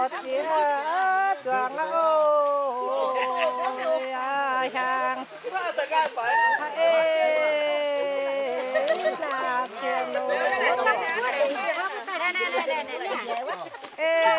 Ziex zuangx oc, hiaangx. Ei, naaiv ziex nor. Ei,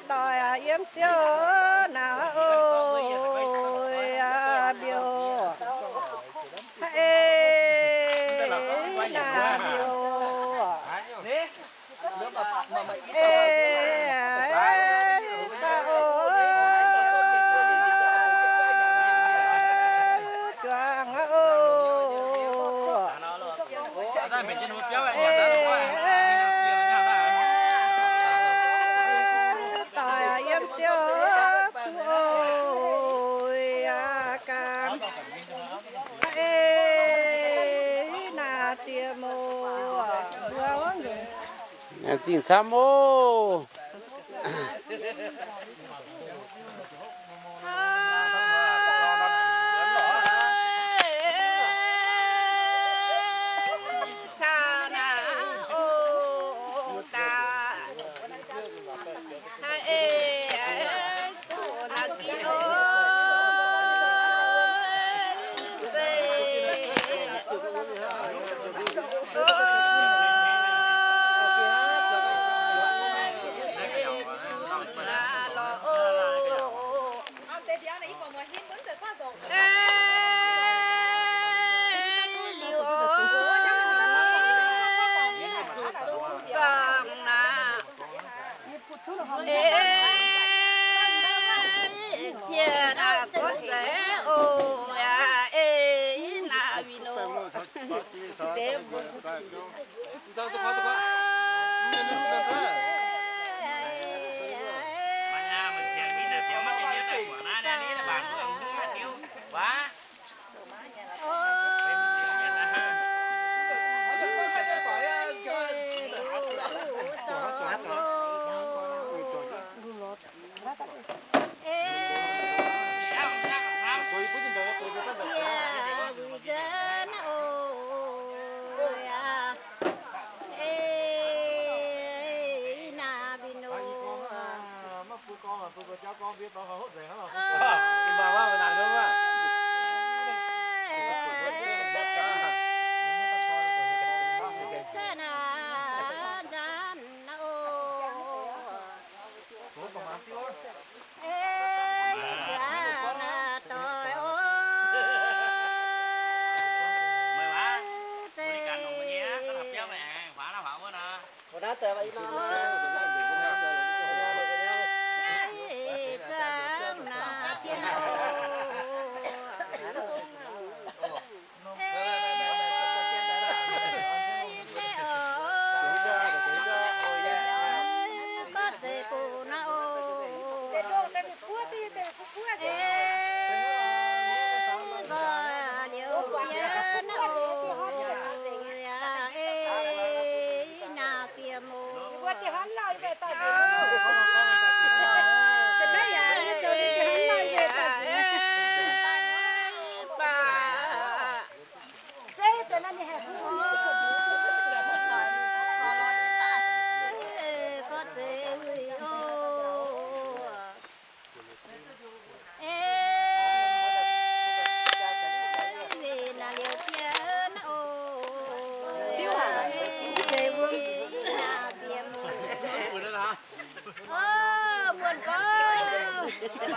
Doic yiem ziouv naaiv oix mbiouh, ei, naaiv mbiouh. Zingh camv oc.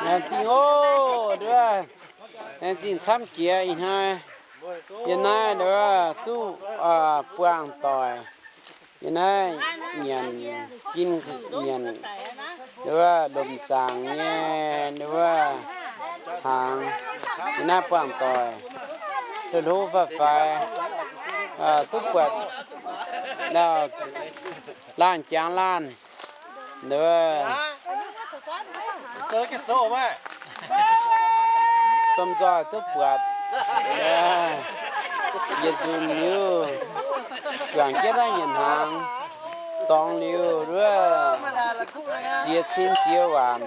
Laengz zingh oc, nduov. Laengz zingh camv jiex ih hnoi. Yie naaiv nduov duqv buangh doic. Yie naaiv nyanc, gin nyanc nduov lomc zaangc nyei nduov hnaangx. Yie naaiv buangh doic, duqv hlo faix-faix, duqv buatc lauh laanh jangx laanh nduov. Domh nzoih duqv buatc, yietc nzunc liuz, juangc jienv naaiv nyanc hnaangx, dorngx liuz nduov, ziex cin ziex waanc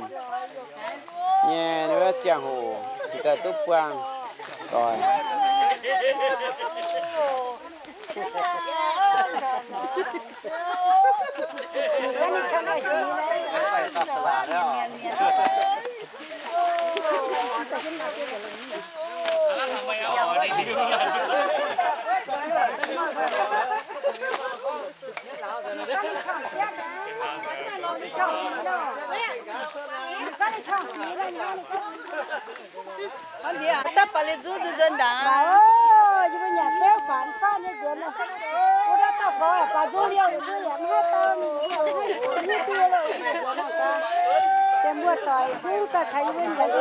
nyei nduov ziangh hoc cingx daaih duqv buangh doic. Dapv baac liuz nzung nzuonx nzuonx ndaangc. Yie mbuo nyanc beuv faanx faanv nyei nzuonx. Wuov dauh dauh gorx baac nzung liouh, yie mbuo yaac mv haih dorng. Mv dieh loh, yie mbuo nzuonx daaih, deix muoz-doic zungv daaih caux yie mbuo nyanc. Hnoi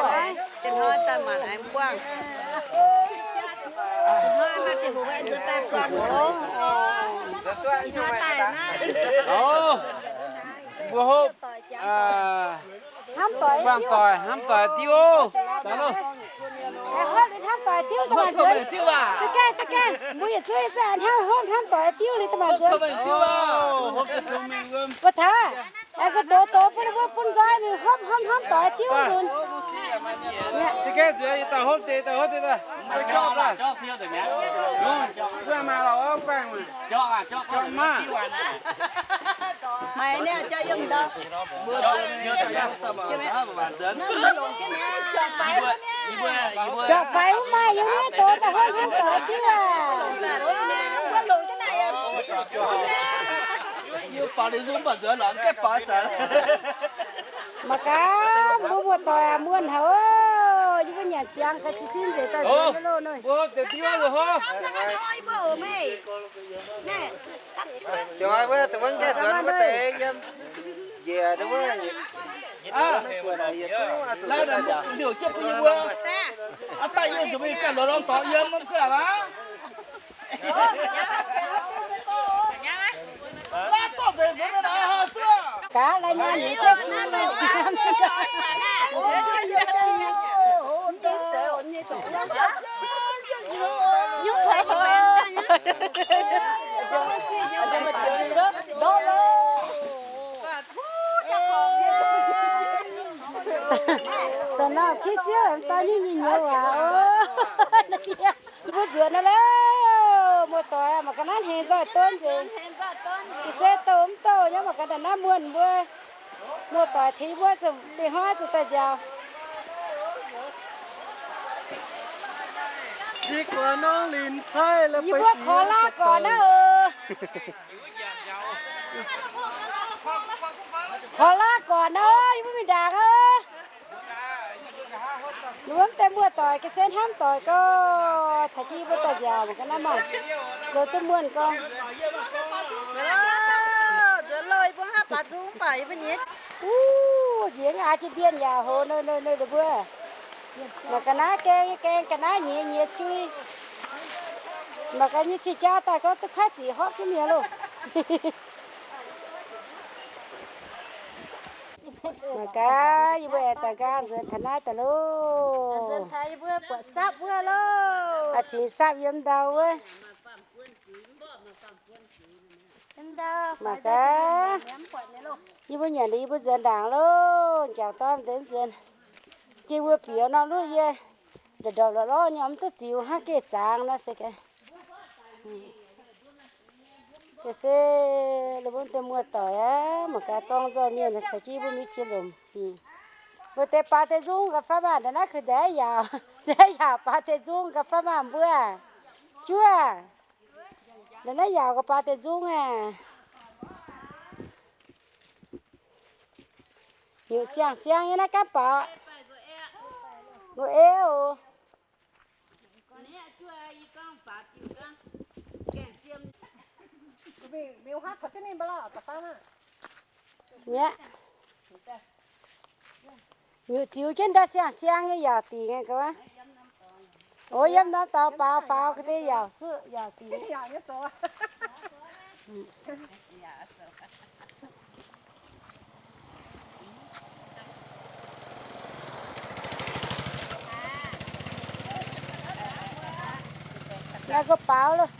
maaih ziangh hoc nzuonx daaih buangh. Hnoi daaih naaiv. Mbuo hopv, hnamv doic, buangh doic, hnamv doic diuv oc. Daaih loh. Hnamv doic diuv, da'gaengh, da'gaengh, mbuo yietc zungv ih zanc hnamv, hopv hnamv doic diuv liuz da'maanc nzuonx. Mbuo taux, aengx ga'doz doz bun, bun nzoih mingh hopv hnamv, hnamv doic diuv nzunc. Da'gaengh nzuonx, yietc dauh hopv deix, dauh hopv deix daaih. Mbuo maaih lauh, baengh maah. Maiv niaa jauv yiem ndau. Jauv faix wuov maaih yiem naaiv doz daaih hopv hnamv doic diuv aac. Mbuo longc jienv naaic yaac mv baac nzunc mv baac nzuonx lorqc, gaeqv baac zanc. Mangc gaax mbuo muoz-doic aac, muonh haic oc. Yie mbuo nyanc ziangx ga'jiez sin nzengc daaih nzuonx loh. Mbuo deix diuv loh hov. Dongh wuov deix wuov gaeqv nzuonx wuov deix yiem njiec wuov. Liouc jienv bun yie mbuo. Aav daaih yie zuqc mingh ganh lorz lorng dorngx yiem mv gaax aqv. Gaax lai nyaanh nyei jienv. Da'naaiv kitv ziouv daaih nyei nyouz waac oc. Mbuo nzuonx nor loh, muoz-doic, mangc ga'naaiv hengx nzoih donv nzengc. Ga'sie douh mv douh nyei, mangc ga'naaiv muonh mbuo. Muoz-doic tengx mbuo zuqc dingh hnoi zuqc daaih nziaauc. Yie mbuo korv laav gorqc naaiv oc. Korv laav gorqc naaiv, yie mbuo mingh ndaangc oc. Yie mbuo mv deix muoz-doic ga'sie hnamv doic gorx, caux jienv yie mbuo daaih nziaauc mangc ga'naaiv maaih zoux duqv muonh gorx. Nzuonx loh, yie mbuo hnangv baaix nzung mv baac yie mbuo nyei. Wuov, njiec aav jiex mbienh yaac hoz noi noi noi ninh mbuo. Mangc ga'naaiv gaeng gaeng, ga'naaiv nyiex nyiex jui. Mangc ga'naaiv nyei cing jaa daaih gorngv duqv kuaaiv ziqc hopv jienv mi'aqv loh. Mangc gaax, yie mbuo aengx daaih nqaang nzuonx taux naaiv daaih loh. Aa, cingx sapv yiem ndau wuov. Mangc gaax, yie mbuo nyanc liuz yie mbuo nzuonx ndaangc loh. Jangc dorn deix nzuonx. Jiex wuov bieqc norm luv yie, ndorqc ndorqc lorqc lorqc nyei, mv duqv ziux hnangv geh zaangc nor se. Ga'se, lo mbuo deix muoz-doic aqv, mangc gaax zorng nzoih mienh caux jienv yie mbuo mingh jiex lomc. Mbuo deix baaux deix nzung ga'fai maah, nda'naaiv kux ndeic yaauc, nda'naaiv yaauc baaux deix nzung ga'fai maah mbuo. Juov, nda'naaiv yaauc ga'baaux deix nzung aah. Nyutc siang-siang nyei naaiv gaanv baaux. Nqox eix oc. Mi'aqv. Nyutc ziux jienv ndaaih siang-siang nyei yaauc dingc. O, yiem norm dorngx baaux faaux ga'deix yaauc suqv yaauc dingc. Yaac ga'baaux loh.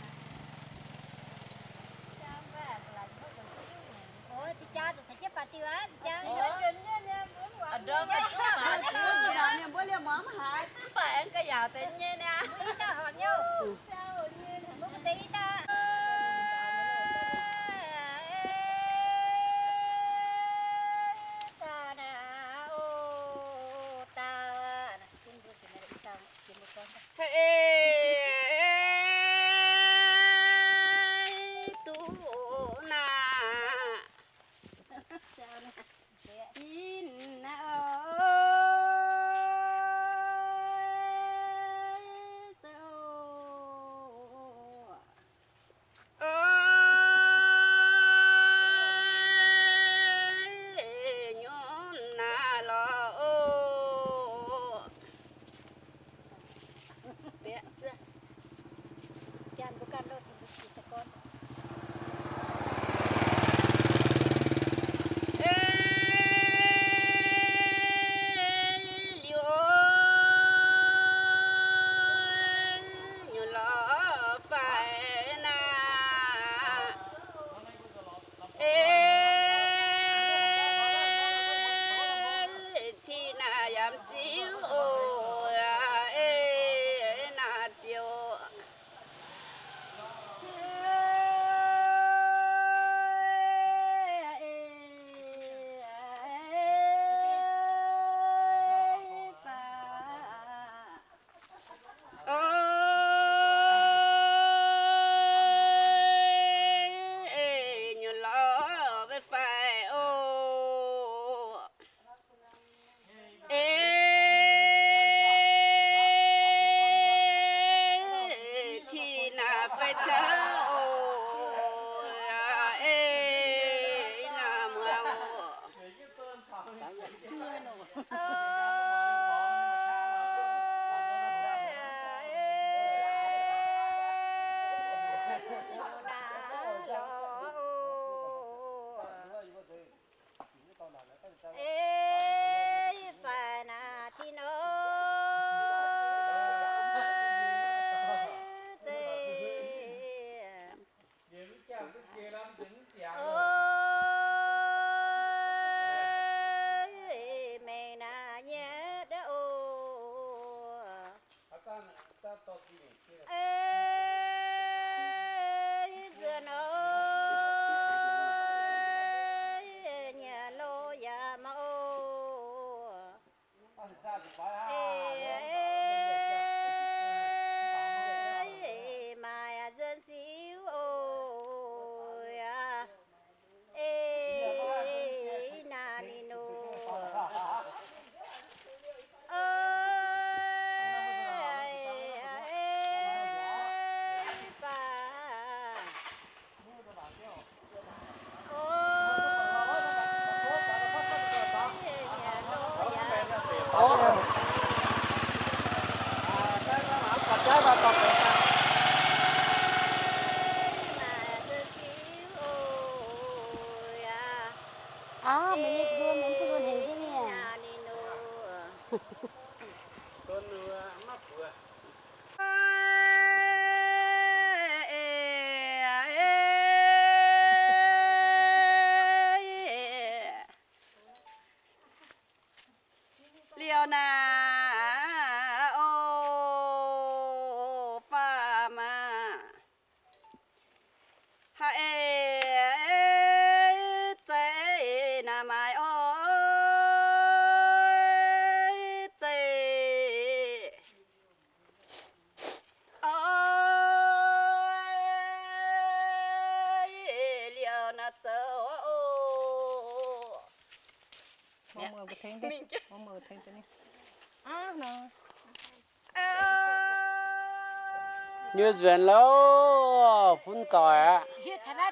Nyuoz nzuonx loh, funx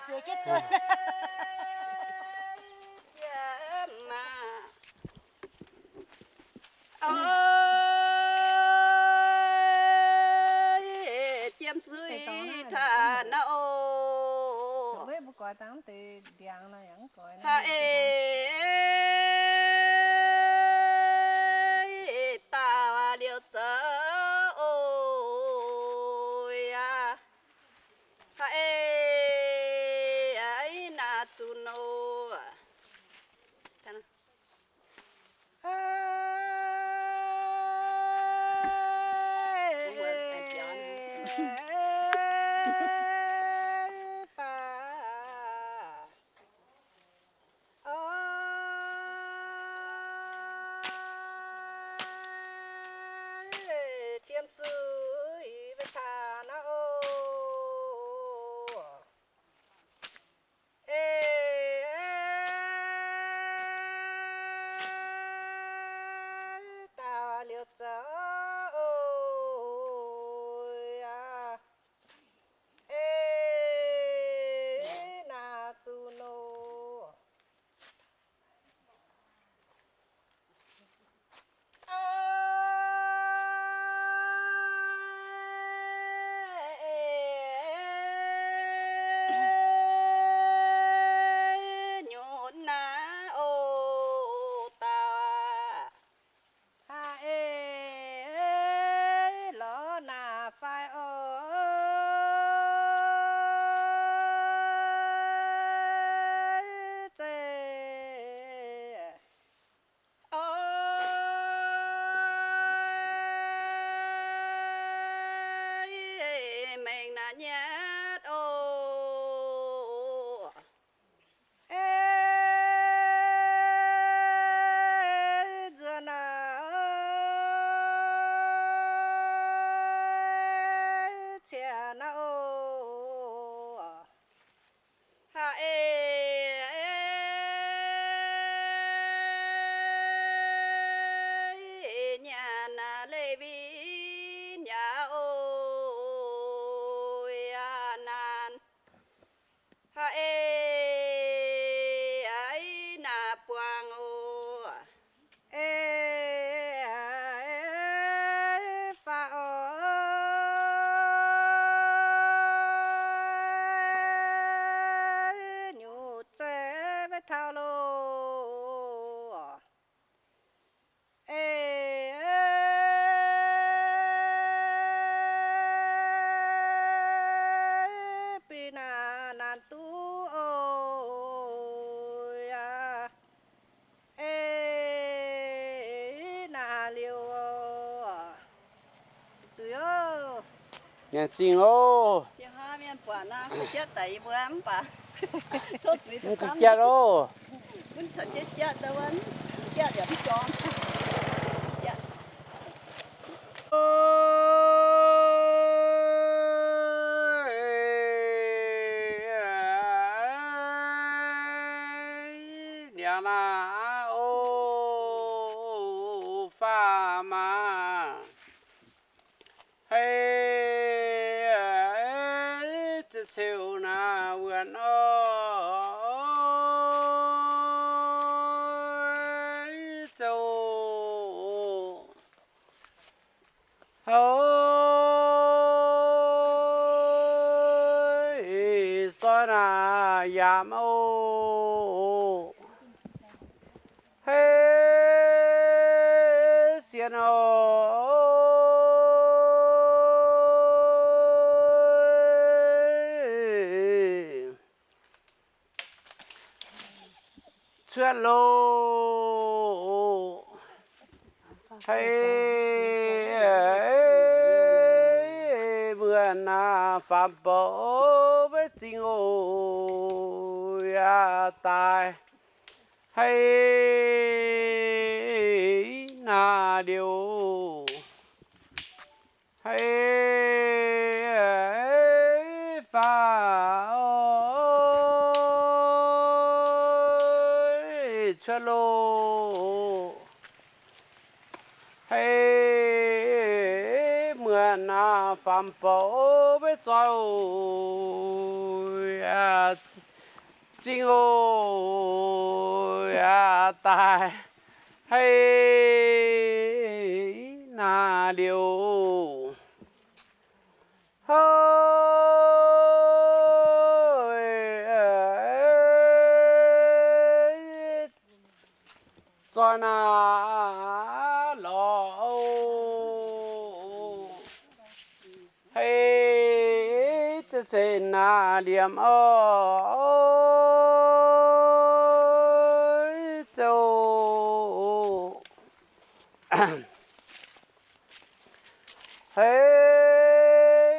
doic aqv. Jiem sui taux naaiv oc. Ha'eix daauh liouh zoux oc aqv. Ha'eix naaiv zuqc nor. Jiem sui taux naaiv oc. Eix daauh liouh zoux oc aqv. Eix naaiv zuqc nor. Nyutc naaiv oc dauh aqv. Ha'eix lorz naaiv fai oc. Zeiz oc, mengh naaiv nyatv oc. Eix nzuonx naaiv ciex naaiv oc. Ha'eix nyanc naaiv leiz-win yaac oc yaac naanc. Ha'eix naaiv buangh oc. Eix faaux oc, nyutc zeiv maiv taux loh. Eix bih naanc naanc duqv oc yaac. Eix naaiv liouh oc. Zuqc oc. Nyanc zingh oc. Mv gu'jatv oc. Niaa naaiv oc, faah maah. Hei, za'ceu naaiv wuonx oc, zoux. Houv, zorqv naaiv yaac mouc. Hei, sienx oc. Cuotv loh. Hei, muonc naaiv faam-borqc maiv zingh oc, yaac daaih. Hei, naaiv liouh. Hei, faah oc, cuotv loh. Faam-borqc maiv zoih oc, zingh oc, yaac daaih haiz naaic liuz, haiz zoih naaic lorz oc. Haiz zeiv-zeiv naaic liemh oc, zoux haiz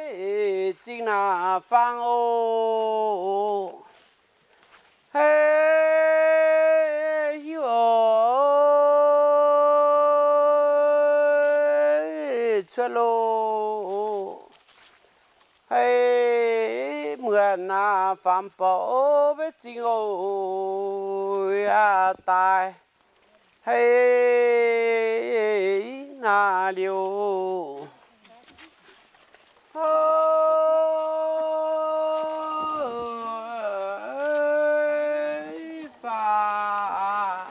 zingh naaic faang oc. Haiz hiuv oc, cuotv loh. Haiz muonc naaic faam-borqc maiv zingh oc, yaac daaih haiz naaic liuz, haiz faaux,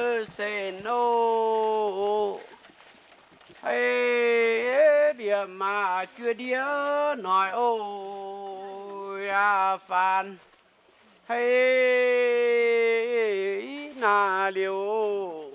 haiz sen oc. Haiz liemh maah juov ndiev noic oc, yaac faanx haiz naaic liuz,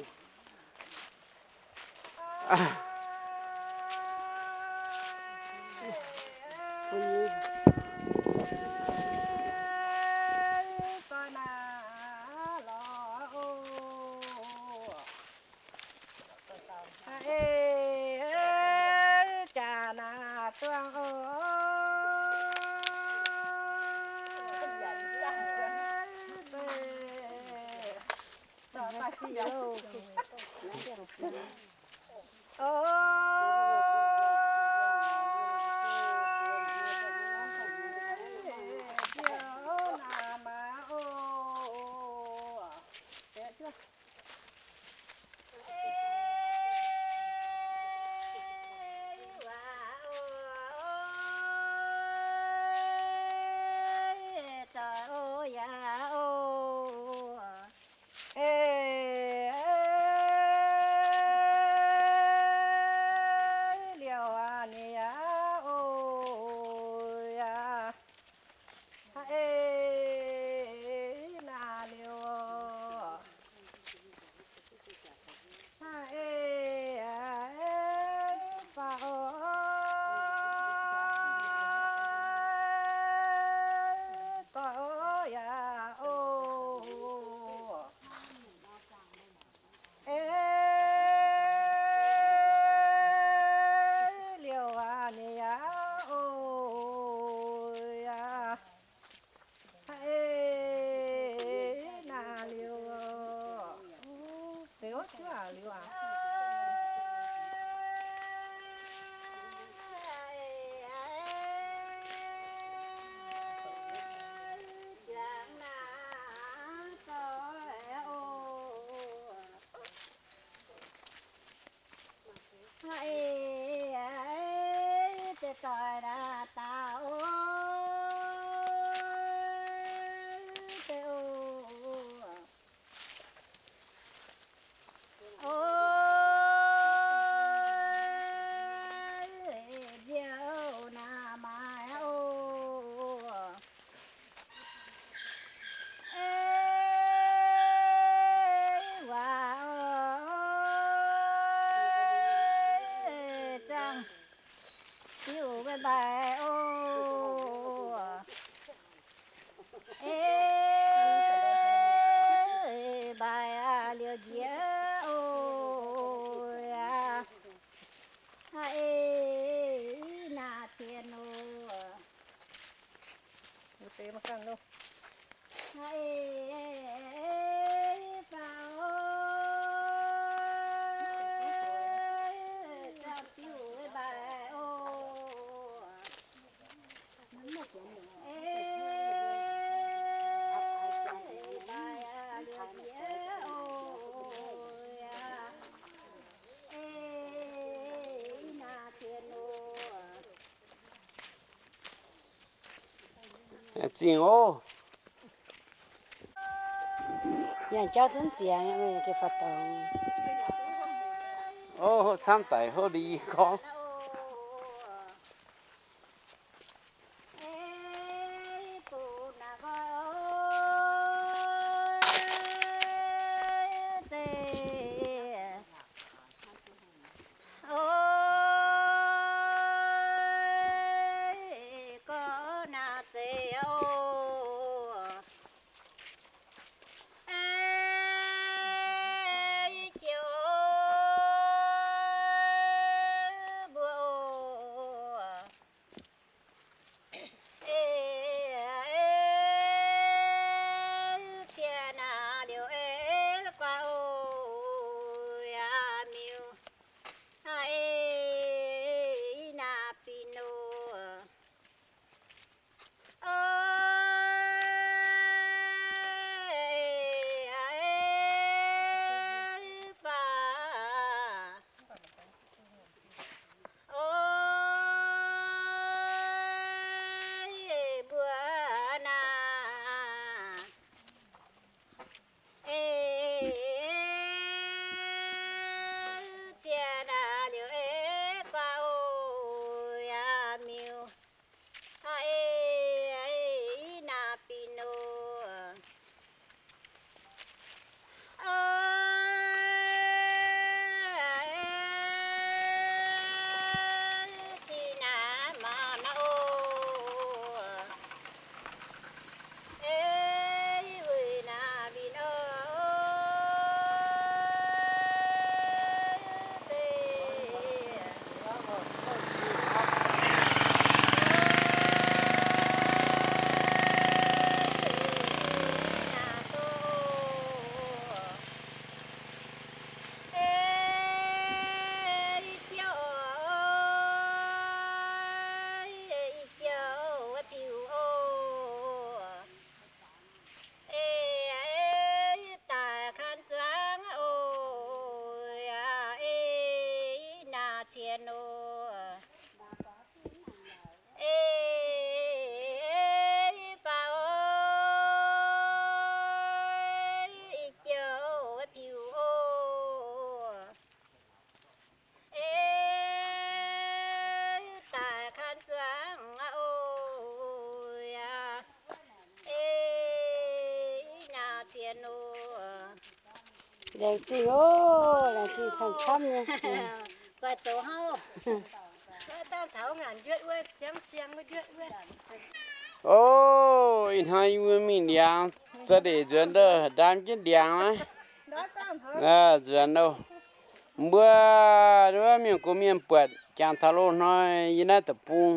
Zaangc diuh mbaih oc. Ei, mbaih liouh njiec oc. Ei, naaic cien oc. Ei, faaux oc. Zaangc diuh mbaih oc. Zingh oc. Yangh jauv zunv ziangx, o, camv daic hov li gorngv. Laengz zingh oc, laengz zingh camv-camv nyei. Oc, ih hnoi yie mbuo mingh ndiangx, za'deix nzuonx ndau ndaam jienv ndiangx naaiv. Nzuonx oc. Mbuo wuov mienh gox mienh buatc jangx taux loz-hnoi yie naaiv deic-bung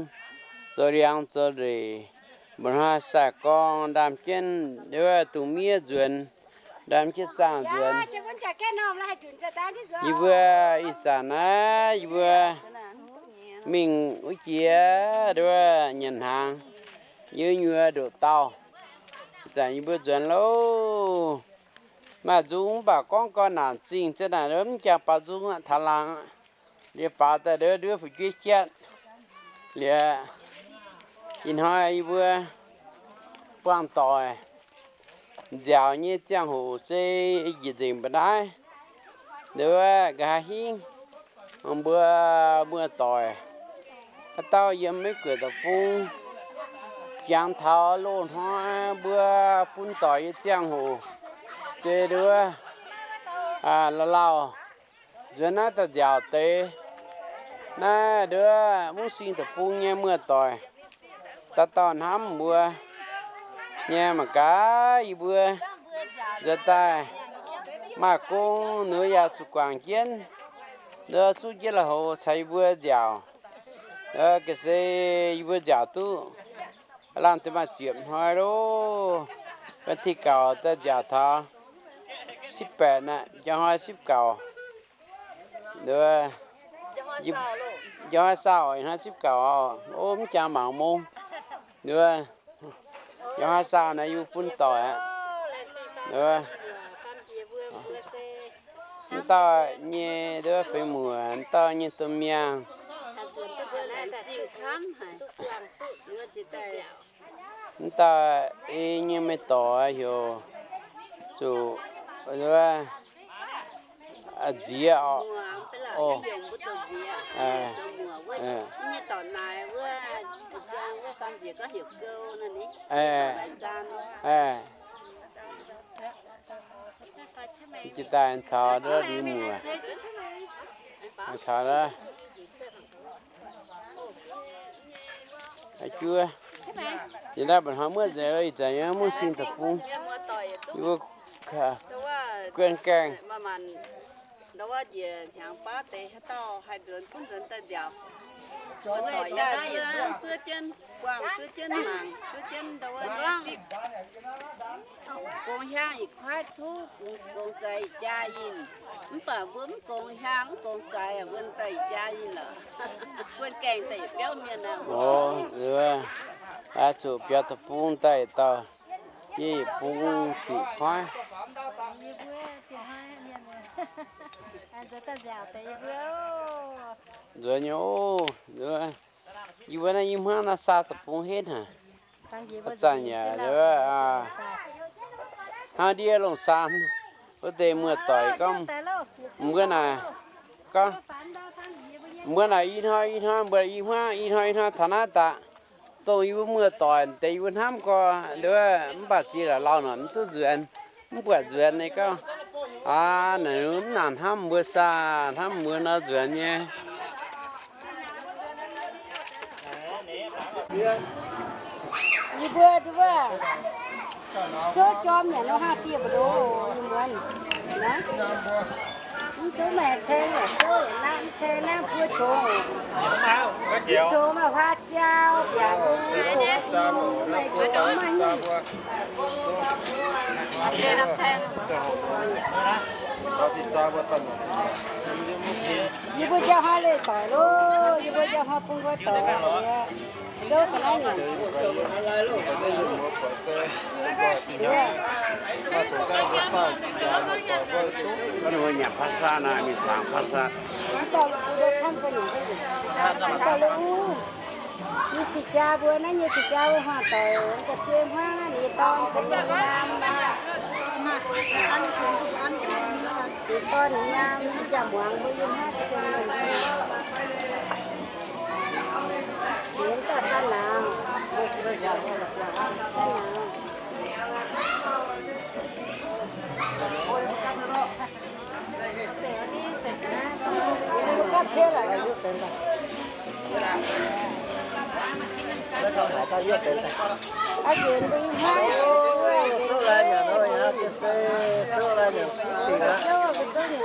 zoux ndiangx zoux ndeic, mba'hnoi sai-gorng ndaam jienv wuov dungz miev nzuonx, ndaam jienv zaangh nzuonx. Yie mbuo ih zanc naaiv yie mbuo mingh wuov jiex wuov nyanc hnaangx, yie nyuoz ndoqc dauh. Ih zanc yie mbuo nzuonx loh. Maaih nzung mv baac gorngv gorn naanc zingh za'naaic mv jangx baaux nzung aqv, taux laangz. Liuz baaux daaih ndov nduov fu'jueiv jatv. Liuz ih hnoi yie mbuo buangh doic nziaauc nyei ziangh hoc se njiec nzengc mba'naaiv. Nduov nqa'haav hingv mbuo muoz-doic haaix dauh yiem Meiv Guoqv deic-bung, jangx taux loz-hnoi mbuo bun doic nyei ziangh hoc, se nduov lauh lauh nzuonx naaiv dauh nziaauc deix. Naaiv nduov Mungv Sing deic-bung nyei muoz-doic, dauh dauh hnamv mbuo nyei mangc gaax yie mbuo nzuonx daaih maaih gong nduov yaac zuqc guangc jienv, nduov zuqv jienv lui-houx caux yie mbuo nziaauc. Ga'se yie mbuo nziaauc duqv lamh deix maaih ziepc hnoi loh. Ban ti gauc daaih nziaauc taux sipv baeqc naaiv, njang hnoi sipv gauc. Njang hnoi saau, ih hnoi sipv gauc oc. Ov, mv jangx mangc mong. Nduov, njang hnoi saau naaiv yie bun doic aqv. Mv dauh nyei nduov feix muoc, mv dauh nyei domh miangh. Mv dauh ei nyei mienh dorc heuc zuqc nziex oc. Jiex daaih taux ndau liuz muoc, taux ndau juov. Yie naaiv mba'hnoi muoqv nzengc, ih zanc yie muoqv sin deic-bung, yie mbuo guon gaengh. Ndau wuov njiec hnyangx baav deix haaix dauh haih nzuonx gunv nzuonx daaih nziaauc. Mbuo doic yiem naaiv yietc zungv zuov jienv buangh, zuov jienv mangc, zuov jienv ndau wuov nyei zipv. Gongx hiaang yietc kuaaiv tov, gongx zaaix yietc jaa yinh. Mv baac mbuo mv gongx hiaang mv gongx zaaix, mbuo daaih yietc jaa yinh lorqc. Mbuo gaengh daaih yietc biauv mienh aqv. Oc, zuqc biaux deic-bung daaih dauh, yie yietc bung sic kuaaiv. Nzuonx nyei oc. Yie mbuo naaiv i hmuangv naaiv saa deic-bung henv haic. Zanc yaac hnangv ndiev longc saan, wuov deix muoz-doic gorngv, mbuo naaic, gorngv, mbuo naaic i hnoi i hnoi, mbuo i hmuangv i hnoi i hnoi taux naaiv daaih, dongh yie mbuo muoz-doic deix yie mbuo hnamv gorx, mv baac ziex la'lau nor mv duqv nzuonx, mv buatc nzuonx. Ninh gorngv, aav, naaic mv nangc hnamv mbuo saa, hnamv mbuo nor nzuonx nyei. Yie mbuo, yie mbuo zouv jorm nyanc nor haah dieh mbu'ndongx oc, yie mbuo. Mv zouv maengx ceng, zouv naaiv ceng naaiv mbuo qongx. Qongx maaih huaav jaa, biaux mbuo qongx, mbuo maaih qongx maaih nyungc. Yie mbuo njang hnoi leih doic loh, yie mbuo njang hnoi bun mbuo doic. Zouv ga'naaiv nyanc. Mv dauh la'uv, nyei cing-jaa mbuo naaiv, nyei cing-jaa mbuo hmuangv doic, ga'sie hmuangv ninh dorn caux ninh nyaam, ninh dorn ninh nyaam, cing-jaa muangx mbuo yiem haav. Yie dauh san laangz, san laangz. Zouv lai nyanc,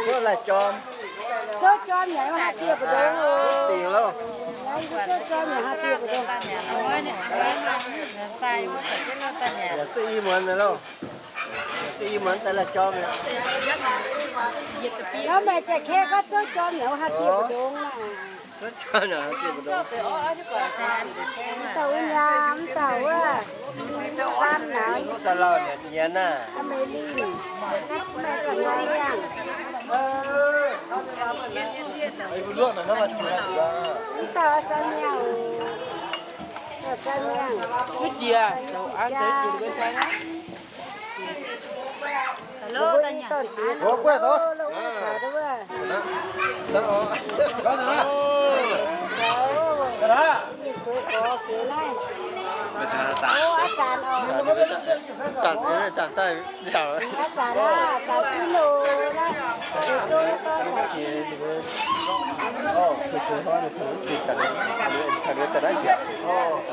zouv lai jorm. Zouv jorm nyanc haih dieh mbu'ndongx oc. Zouv jorm nyanc haih dieh mbu'ndongx. Yaac duqv i muonz loh. Yaac duqv i muonz daaih lai jorm mi'aqv. Nor meih jaax-kaeqv gorngv zouv jorm nyanc haih dieh mbu'ndongx naaic. Zouv jorm nyanc haih dieh mbu'ndongx. Mv dauh wuov nyaam, mv dauh wuov san nauz, mv dauh lauh nyanc naaiv. Meih lingh, meih dauh san nyanc. Mv dauh san nyanc. Dauh san nyanc. Mv jiex, zoux an zoux jiex mbuo san aqv.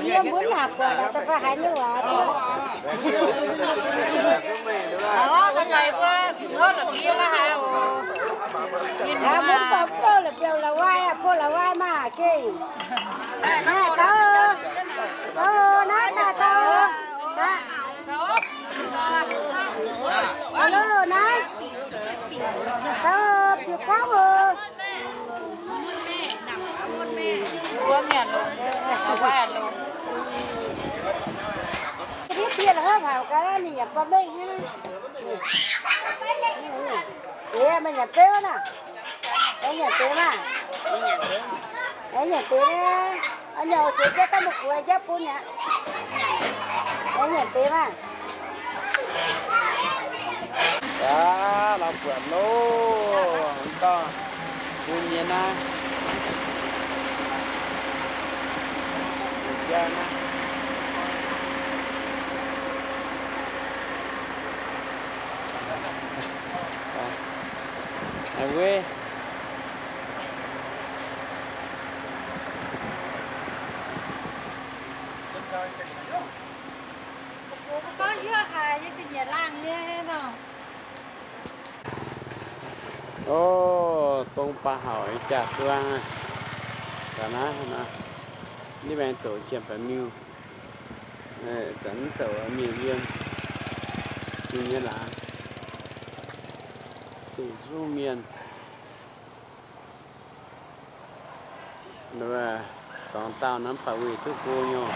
Yie mbuo naaic buatc daaih fai haaix nyungc waac. Oc, da'nyeic mbuo nqox la'bieiv la'haaix oc. Mbuo buatc bouh la'bieiv la'wai aqv, bouh la'wai maah gengh. Naaiv daaih, daaih naaiv daaih daaih. Hello naaiv. Daaih bieqc gorngv oc. Mbuo mienh longx, la'wai longx. Diqv bieqc la'hopv haic gaax, ninh yaac gorngv mengh nyei. Diex, meih nyanc beuv naaic? Aengx nyanc deix maah? Aengx nyanc deix naaiv. Nyauc zuqc jienv daaih mbuo guoqv jienv bun aqv. Aav, lorz buatc loh, mv dauh bun nyei naaiv. Aa, wuov. O, dong baac hauc jaax duang aqv. Ga'naaiv, ga'naaiv, ninh mbuo doqc jiem baaix miuh, zanc mv doqc mienh yiem, mienh nyei laangz, dongh zungv mienh. Dorngx dauh naaiv mv baac wuic duqv go nyei.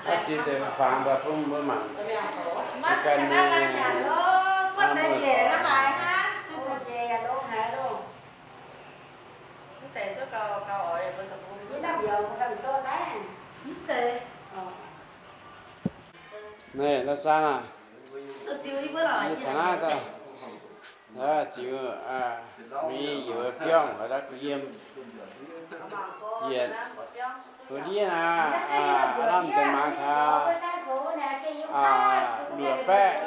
Aav, ziex deix fangx daaih bun mbuo mangc. Ganh nyei, aav, muoz-doic. Naaiv, Lauv Saang aah, taux naaiv daaih, ziux, mingh yiem biauv, la'dauh kuh yiem, yietc, wuov ndiev naaiv, aav, lamh deix mangc taux, aav, luoqc baeqv,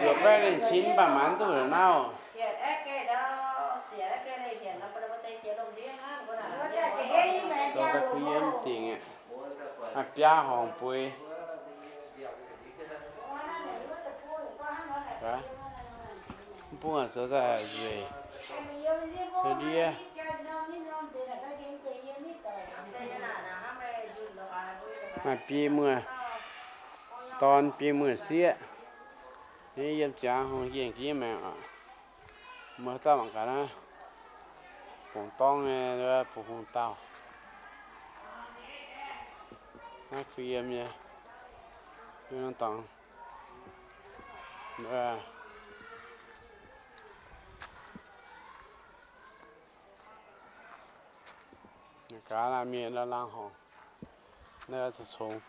luoqc baeqv ninh cin mv baac maiv duqv la'nauv. Dongh daaih kuh yiem dingc aqv. Maaih biaa horngc bueix. Mv bung zoux daaih nzueic, zoux ndiev. Maaih biei muoz dorn, biei muoz sieqv. Yiem ziangx hungh yienh ga'maengx oc. Muoz dauh mangc gaax naaiv, bungx dorng nyei, bungx hungh dauh. Naaiv kuh yiem nyei, yiem norm dorngx. Gaax naaiv mienh laangz horngc, naaiv congx-congx.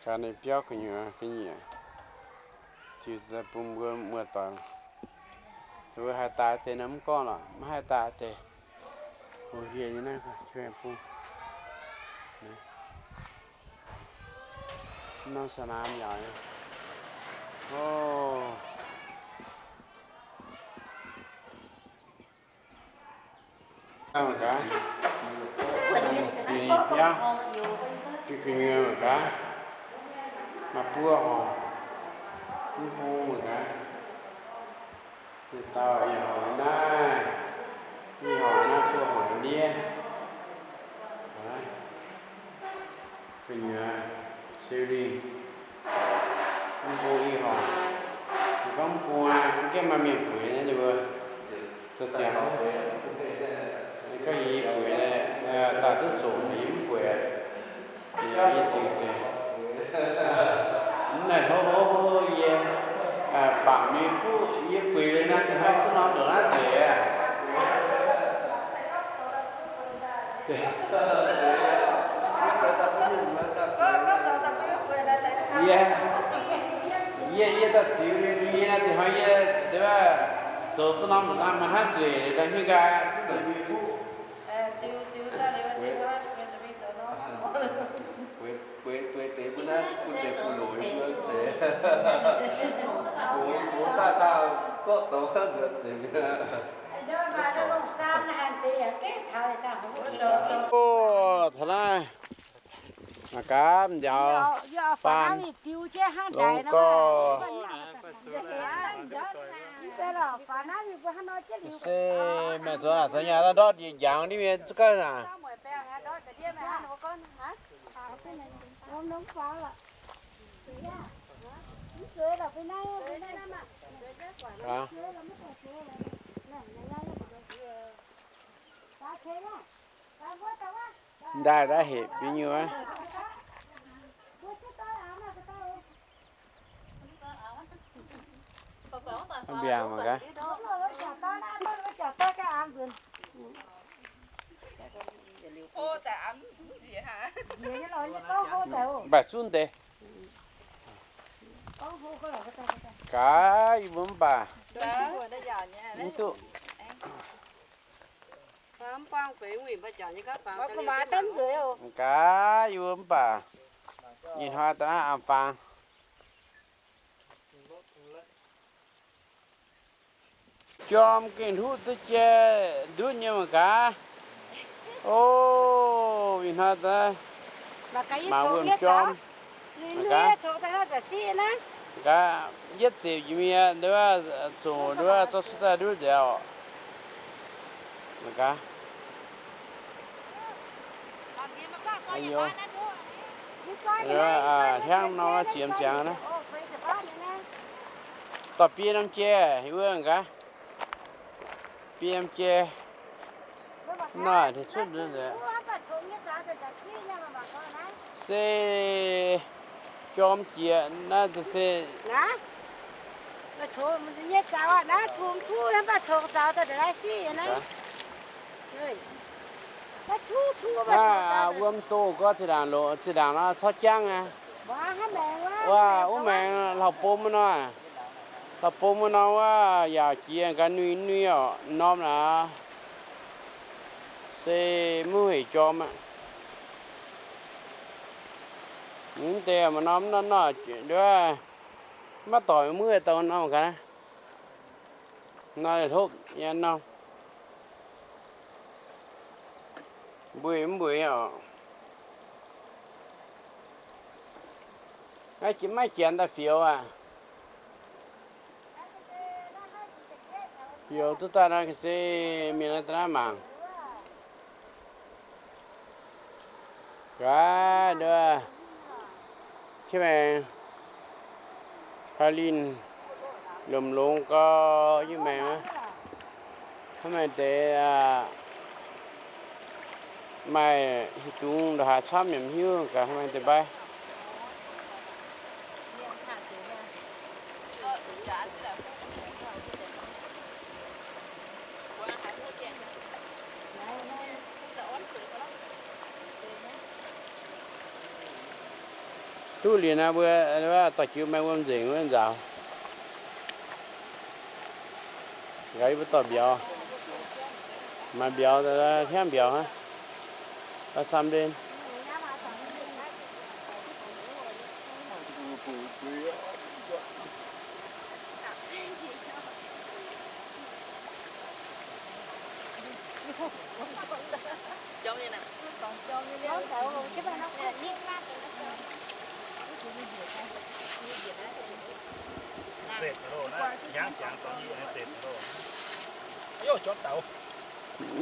Gaax ninh biauv gu'nyuoz ga'nyiec, ziux daaih bun mbuo muoz-doic. Mbuo haih daaih deix nor mv gorngv lorqc, maiv haih daaih deix. Hungh hieh nyei naaiv bung. Norm sa'naanx yaac, o. Gaax, ziux ninh biauv, gu'nyuoz gaax, maaih buo horngc, mv bung gaax. Yietc dauh ih horngc naaiv, ih horngc naaiv, buo horngc ndiev. Gu'nyuoz siu lingh, mv bung ih horngc. Ninh gorngv mv bung aqv, mv gaengh maaih mienh bueix naaiv, ninh mbuo zoux ziangx. Gorngv yie bueix, daaih duqv zoqc, yie mv bueix. Yie, yie zingh deix. Mv naaic hov hov hov yie, bangc mingh fuqv yie bueix liuz naaiv, duqv norm ndoqc naaiv nzueic aqv. Yie, yie, yie daaih ziux liuz yie naaiv deix hnoi yie zoux duqv norm ndoqc naaiv maaih hnangv nzueic liuz nor hiuv nqaai duqv nzengc mingh fuqv. Bueix deix mbuo naaiv bun deix fu-longx mbuo deix. Gox daaih daaih zorqv douz hnangv nzuonx deix. O, taux naaiv Mangc gaax, m'njaux faam, longx gorx. Se meih zoux aac, zoux nyaah ndortv ndiev njangx ndiev mienh zungv ganh aac. Ndaaih ndaaih hepc biei nyuoz. Mbiaangc mangc gaax. Mv baac zunv deix. Gaax, yie mbuo mv baac mv duqv. Gaax, yie mbuo mv baac ih hnoi daaih naaiv aengx faang. Jorm gengh hluqv duqv jai ndutv nyei mangc gaax. O, ih hnoi daaih mangc wuom jorm. Gaax, yietv ziepc jiex mienh nduov, zoqc nduov, zorqv suv daaih ndutv nzengc oc. Mangc gaax. Hnangv nor ziemx ziangx naaiv. Dorh biei norm jai wuov gaax. Biei norm jai. Naaiv tengx cuotv nzengc. Se jorm jiex naaiv se wuom doh gorngv zinh ndaangc loz, zinh ndaangc nor corc jangv aqv. Wuov, wuov maengx hlauv-bom wuov nor, hlauv-bom wuov nor wuov, yaac jiex ga'nui nui oc, norm naaic. Se mv heic jorm aqv. Mv deix maaih norm nor nor, maiv doic mv heic dorh norm gaax. Nor hlopv nyei norm. Mbueiz mv mbueiz oc. Maiv janx daaih fioux aqv. Fioux duqv daaih nor se mienh daaih naaiv mangc. Gaax nduov, qiex maengx, haaix linh, lomc longx gau, qiex maengx aqv. Hnangv maaih deix maaih hieh dungz ndongc haaix camv yaac mv hiuv, gaax hnangv maaih deix mbaiv. Duqv liuz naaiv mbuo dorh jienv maaih wuom nzengc wuov nzaaux. Nqa'haav yie mbuo dorh mbiauz, maaih mbiauz, hiaangv mbiauz hnangv. Gauh camv ndien.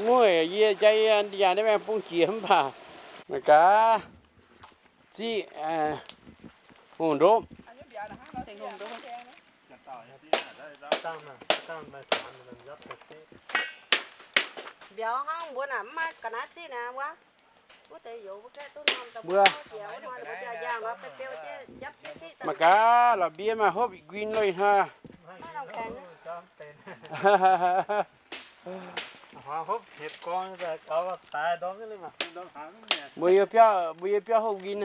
Muoz yie jaa yie yaac ndeic-bung jiex mv baac mangc gaax ziqv hungh ndopv. Mbiauz hnangv mbuo naaic mv maaih ga'naaiv ziqv naaic wuov. Mbuo mangc gaax lorz mbie maaih hopv nquin loh ih hnoi. Mbuo yie biauv, mbuo yie biauv hopv nquin,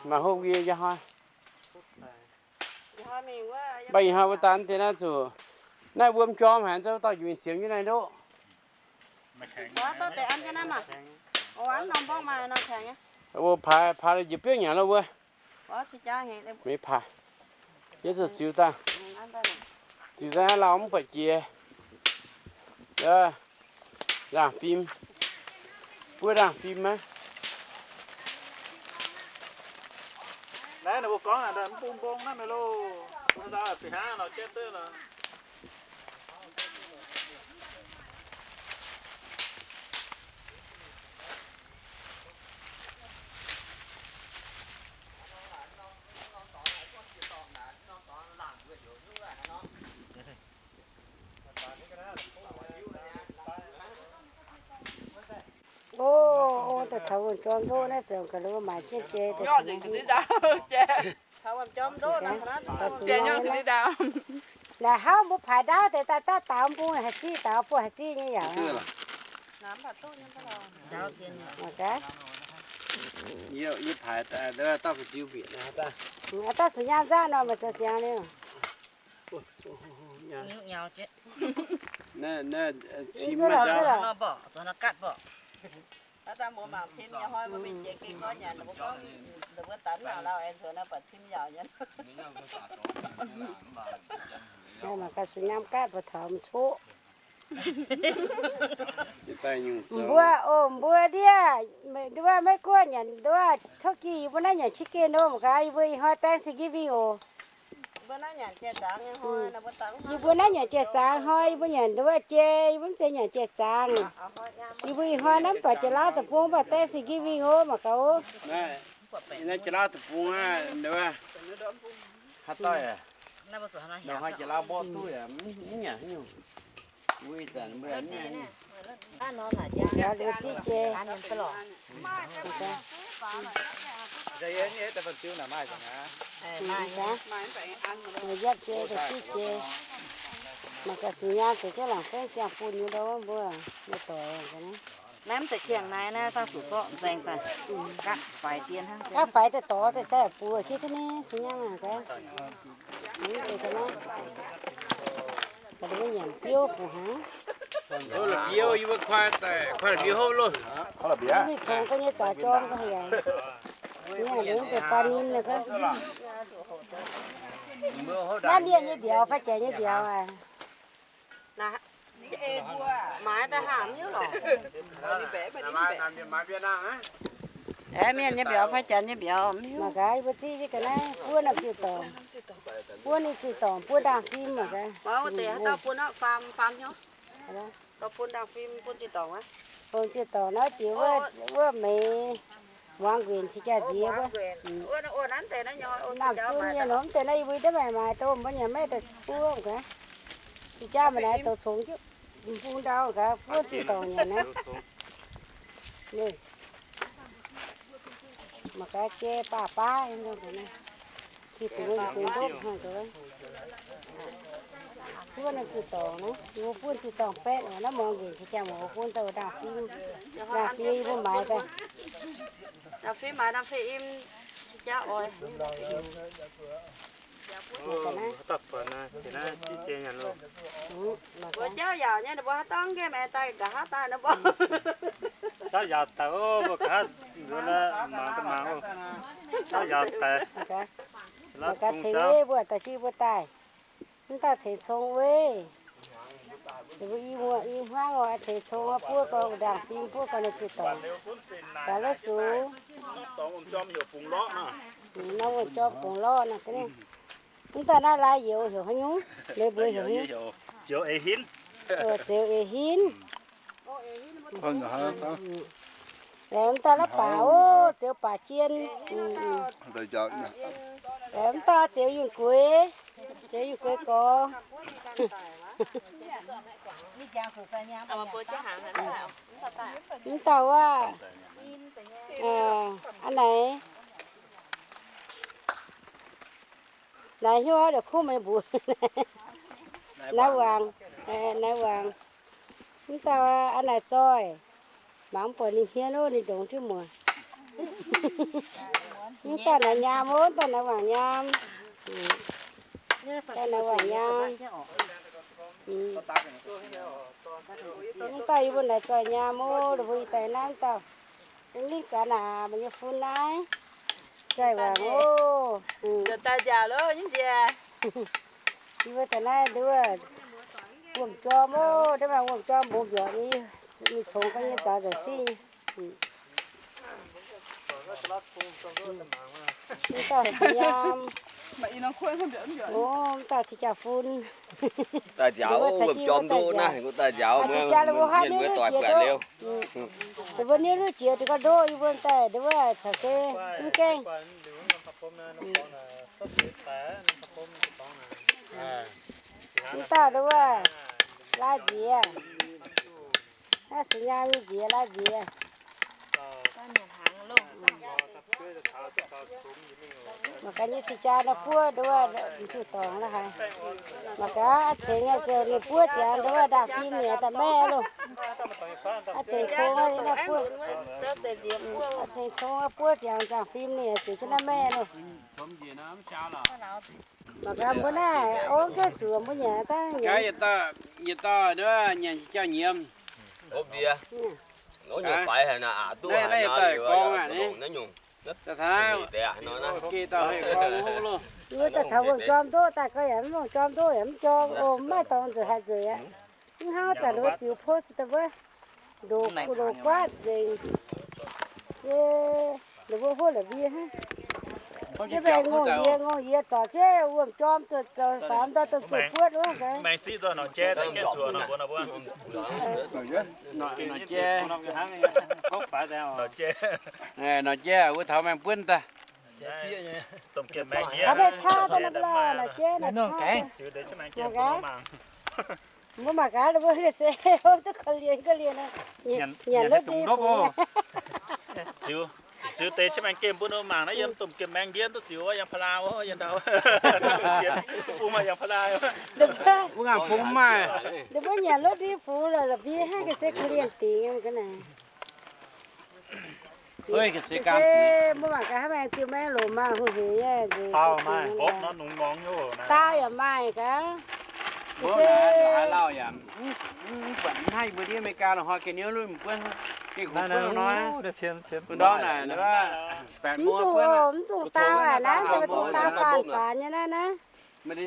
maaih hopv nquin yie hnoi. Mv baac ih hnoi mbuo daan deix naaiv zuqc naaiv wuom jorm haic, zoux dauh njiec mingh ziemx jienv naaiv ndoqv. Mbuo paaix, paaix njiec biouv nyanc lo mbuo. Mv paaix, yie zuqc ziux daaih, ziux daaih lauh mv buatc jiex. Nzangc fim, buov nzangc fim maiv. Naaiv ninh mbuo gorngv naaic, mv bung mbong naaiv meih loh. Bung ndau fih hnangv nor jaiv duqv nor. O, o, daaih taux wuom jorm ndoqv naaiv, zoux ga'lov maaic jienv jai. Naaic hnangv mbuo paaix ndaauv deix daaih, daaih daaux mbung haaix ziqv, daaux buo haaix ziqv nyei yaac. Daaih sux nyaam nzangv nor, meih zoux ziangx liuz. Mangc gaax sux nyaam gaatv buatc taux mv coqv. Mbuo, o, mbuo ndiev, nduov maiv guoqv nyanc nduov, tov gih yie mbuo naaiv nyanc qiex geh nor mangc gaax, yie mbuo ih hnoi Thanksgiving oc. Yie mbuo naaiv nyanc jiex zaangc hnoi, yie mbuo nyanc nduov jai, yie mbuo mv zeiz nyanc jiex zaangc. Yie mbuo ih hnoi naaiv mv baac jiex lauv deic-bung, mv baac Thanksgiving oc, mangc gaax oc. Naaiv jiex lauv deic-bung aqv, nduov. Haaix dauh yaac, nduov hnoi jiex lauv mborqv duqv yaac mv nyanc haaix nyungc. Mbuo ih zanc mbuo yaac mv nyanc haaix nyungc. Ziqv jai. Yietv jai, ziqv jai. Mangc gaax sux nyaam zoux jienv laangc fenv ziangh bun nyei ndau wuov mbuo, mbuo doic. Naaiv mv zeiz kiangh naaiv, naaiv dangh zuqc zorqv nzaeng daaih, gaatv faix dien hnangv. Gaatv faix daaih dorh daaih cai buoz jienv duqv naaiv sux nyaam aqv. Mv zeiz ga'naaiv. Ga'naaiv nyanc biouv fungc hnaangx. Biouv, yie mbuo kuaai daaih, kuaai biouv hopv loh. Mingh congx ga'nyei zaux jorm ga'haic. Mienh mv deix baan ninh naaiv ga'naaiv. Naaiv mienh nyei mbiauz fai janx nyei mbiauz aqv? Maaiz daaih hnangv mv hiuv lorqc. Aeqv, mienh nyei mbiauz fai janx nyei mbiauz mv hiuv. Mangc gaax yie mbuo ziqv nyei ga'naaiv buov norm ziqc dorngc. Buov ninh ziqc dorngc, buov ndaangh fim mangc gaax. Bun ziqc dorngc naaiv jiex wuov meix muangx nquenc cing jaa nziex wuov. Naamh sun mienh nor mv deix naaiv yie mbuo ndiev maaic maaiz dongh mbuo nyanc maiv daaih buov gaax. Cing jaa maiv naaiv dongh congx jienv bung ndau gaax, buov ziqc dorngc nyanc naaiv. Mangc gaax jai baav baav. Buov norm ziqc dorngc naaiv, yie mbuo buov ziqc dorngc baeqv oc. Naaiv muangx nquenc cing jaa muangx bun daaih ndaangh fim, ndaangh fim yie mbuo maaiz daaih. Mbuo jauv yaauc nyei, ninh mbuo haaix dauh nqemh daaih nqa'haav daaih nor mbuo. Jauv yaauc daic oc, mbuo nqa'haav nzuonx mangc daaih mangc oc. Jauv yaauc daic. Mbuo ceix nyei, mbuo daaih jiex mbuo daaih. Mv dauh ceix cong weic. Mbuo i hmuangv oc, ceix cong buov gau, ndaangh fim buov gau ninh ziqc dorngc. Gaax lov sux. Norm wuom jorm bungx lorqv nor. Mv dauh naaiv lai youz heuc haaix nyungc? Meih mbuo heuc haaix nyungc? Zioux eix hinv. Laengz mv daaih la'baac oc, zioux baac jien. Laengz mv daaih zioux yunh gueix, zioux yunh gueix gorx. Mv dauh wuov, aa, a'naaiv, naaiv hnyouv la'kuqv meih mbuox. Naaiv wangc, naaiv wangc. Mv dauh a'naaiv zoih, mangc mv buatc ninh hmien oc, ninh ndongx jienv muoc. Mv dauh naaiv nyaam oc, mv dauh naaiv wangc nyaam. Dauh naaiv wangc nyaam. Mv dauh yie mbuo naaiv zoih nyaam oc, mbuo ih daaih naaiv mv dauh. Ninh gaax naaic meih nyei fun naaiv. Zoih wangc oc. Yie mbuo daaih naaiv nduov wuom-jorm oc, wuom-jorm mbungx mbiorqc nyei, mingh congx ga'nyei zaux nzengc singh. Mv dauh cing nyaam. Mv dauh cing jaa-fun. Daaih nziaaux, wuov jorm ndoqv naaiv, daaih nziaaux, mienh muoz-doic buatc liuz. Mbuo niuv luv jiex duqv gauh ndoqv, yie mbuo daaih nduov caux se mv gaengh. Mv dauh nduov laaix nziex. Naaiv sux nyaam nyei nziex, laaix nziex. Mangc gaax nyei cing jaa nor buov nduov, mv zuqc dorngx la'haiz. Mangc gaax a'cengx nyei ziouc ninh buov ziangx nduov ndaangc fim nyei daaih maeqv loh. A'cengx cong nor buov, a'cengx cong buov ziangx ndaangc fim nyei ziouc jienv naaiv maeqv loh. Mangc gaax mbuo naaiv ov, gaengh zuqc mbuo nyanc dangh yietc dauh, yietc dauh nduov nyanc jauv nyiemz. Wuov daaih taux wuom jorm ndoqv daaih gau yaac mv longc jorm ndoqv yaac mv jorm oc, mv maaih dorngx nzueic haaix nzueic aqv. Mv hnangv zanc wuov ziux post daaih wuov, ndoqc kuv ndoqc guaatv nzengc. Yie, ninh mbuo huov la'mbie hnangv. Jienv mbaengx ngongh yie, ngongh yie zorc jienv wuom jorm zoux faaux ndau dongh zuqc buotv wuov gaax. Nor jai, wuov taux maengx buonv daaih. Haaix meih caa daaih nor, nor jai, nor caa. Mbuo mangc gaax, mbuo se hopv duqv korv-lienh korv-lienh, nyanc lotv ndie. Ziux deix qiemx maengx gemh bun mbuo mangc naaiv, yiem domh gemh maengx ndiev duqv ziux wuov yangh pa'laa wuov, yiem ndau. Bun maaih yangh pa'laa. Mbuo ngaanc fungx maaih. Ninh mbuo nyanc lotv ndie fungx la'mbie hnangv ga'sie korv-lienh dingc nyei ga'naaiv. Se mbuo mangc gaax hnangv maengx ziux maengx lomc maah, hungh hec nyei nzengc. Daauh yaac maaih gaax. Mbuo se mv buatc mv haih mbuo ndiev America lorqc, hnoi ga'niouv luv mv buonv, gengh kuv buonv nor. Mv dongh naaic, mv zungh daauh aqv, naaiv mv zungh daauh faanx-faanx nyei naaiv naaiv. Yie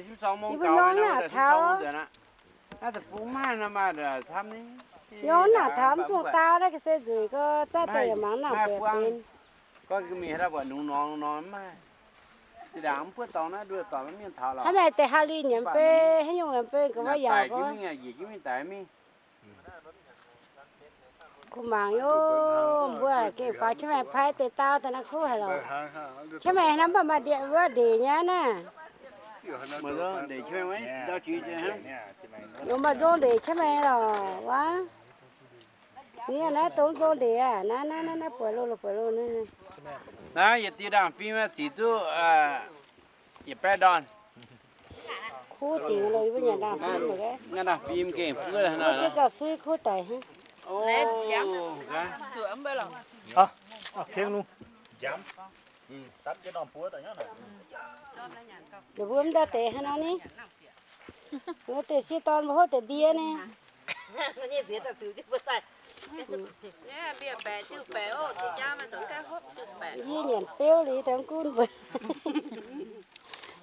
mbuo nyorng naaic taux. Naaiv deic-bung maaih nor maaih camv ni. Nyorng naaic taux mv zungh daauh naaiv ga'sie nzueic gau, zaqv deix yaac mangc naaic bieqc benx. Hnangv naaic deix haaix liuz nyanc bei, haaix nyungc nyanc bei ga'wuov yaac mbuo. Kuv mangc yaac mbuo gengh faaux qiemx maengx pai deix daauh daaih naaiv kuv haic lorqc. Qiemx maengx naaiv mv baac maaih ndiev wuov ndeic nyei naaiv. Longc maaih nzong ndeic qiemx maengx lorqc wuov. Ni naaiv dongh nzong ndeic aqv, naaiv naaiv naaiv buatc loh, buatc loh naaiv. Naaiv yietc diuh ndaangc fim zic duqv yietc baeqv ndorn. Kuv dingc loh, yie mbuo nyanc ndaangc fim loh. Nyanc ndaangc fim gengh buov. Mbuo jienv zaux sui kuv daic hnangv. Ninh mbuo mv daaih deix hnangv nor ni. Mbuo deix sieqv dorn mbuo hopv deix mbie ni. Yie nyanc beuv liuz daaih mv gunv mbuo.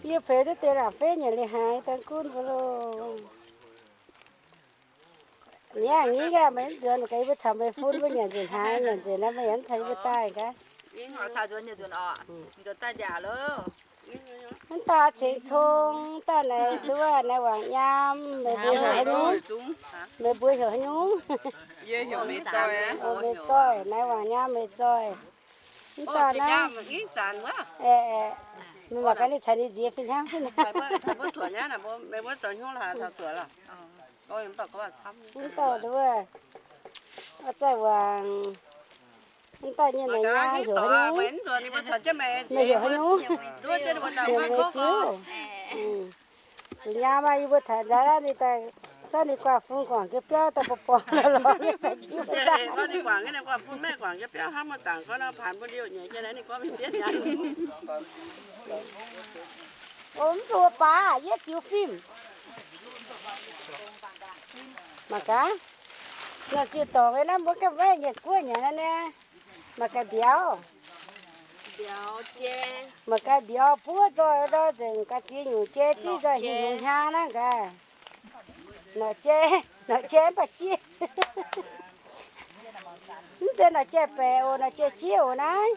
Yie peux duqv deix laangc feiv nyanc liuz haaix daaih mv gunv mbuo loh. Niaa, ngix gaax meih mv nzuonx, gaax yie mbuo caux meih fun mbuo nyanc nzunc haaix, nyanc nzunc naaiv meih yaac mv taux yie mbuo daaih gaax. Mv dauh cengx cong, mv dauh naaiv duqv naaiv wangc nyaam, meih mbuo heuc haaix nyungc? Meih mbuo heuc haaix nyungc? Meih zoih, naaiv wangc nyaam meih zoih. Mv dauh naaiv, meih mangc gaax ninh caux ninh nziex fih hnangv fih hnangv. Mv dauh nduov, zaih wangc, mv dauh nyei naaic nyaam heuc haaix nyungc? Meih heuc haaix nyungc? Heuc meih ziouc. Sux nyaam maah, yie mbuo taux nzaaih ninh daaih zorqv ninh guaax fun guangc jienv biauv daaih borqc borqc lorz lorz nyei za'gengh daaih. O, mv zuqc baac yie ziux fim. Mangc gaax, nor ziux dorngc naaiv mbuo ganh maiv nyanc guoqv nyanc naaiv. Mangc gaax mbiauz. Mangc gaax mbiauz buov nzoih ndor nzengc gaax ziex nyungc jai ziex nzoih hnyangx naaiv gaax. Norqc jai, norqc jai mv baac jieqv. Mv zeiz norqc jai baeqc oc, norqc jai jieqv oc naaiv.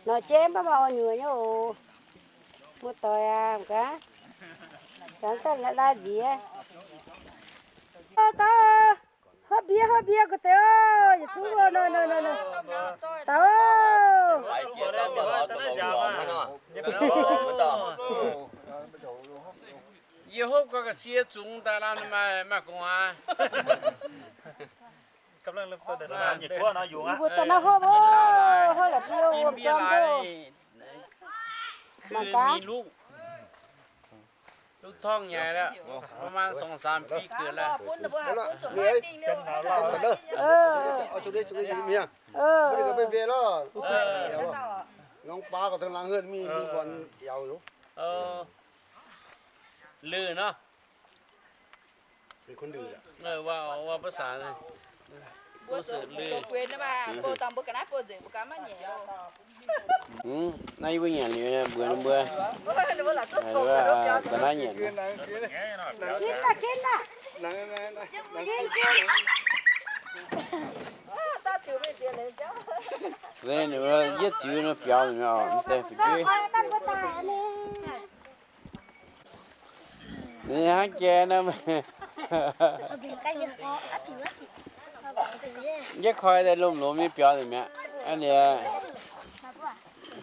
Nor jeiv mv baac maaih orn nyuoz nyei oc. Muoz-doic aac, gaax, gaax daaih lai nziex. Taux, hopv mbie, hopv mbie, ga'deix, yietc zungv, taux. Yie hopv gau ga'sie zungx daaih lamh maaih gu'nguaaz. Mbuo daaih naaiv hopv, hopv la'bieiv wuom-dorn loh. Mangc gaax. Lungh torngv nyanc lorqc, ประมาณสองสามปี เกิดแล้ว. Lih nor. Aa, ภาษา Naaiv yie mbuo nyanc liuz mbuox ninh mbuo, da'naaiv nyanc. Yietv ziux nor biaux mingh oc, mv deix fu'jueiv. Ninh hnangv jai nor, yietv koi daaih lomh lomh nyei biaux nzengc mi'aqv. Aa, ninh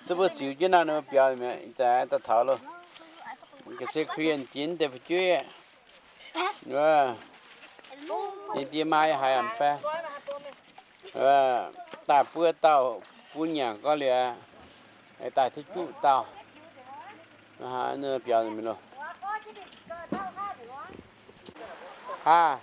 zungv mbuo ziux jienv nor ninh mbuo biaux nzengc mi'aqv. Ih zanc daaih taux loh, ga'sie kuh yienh jiex deix fu'jueiv. Ninh die maa yaac haiz a'fai daaih buo dauh bun nyanc gau liuz, daaih duqv juqv dauh. Biaux nzengc mi'aqv loh. Haa.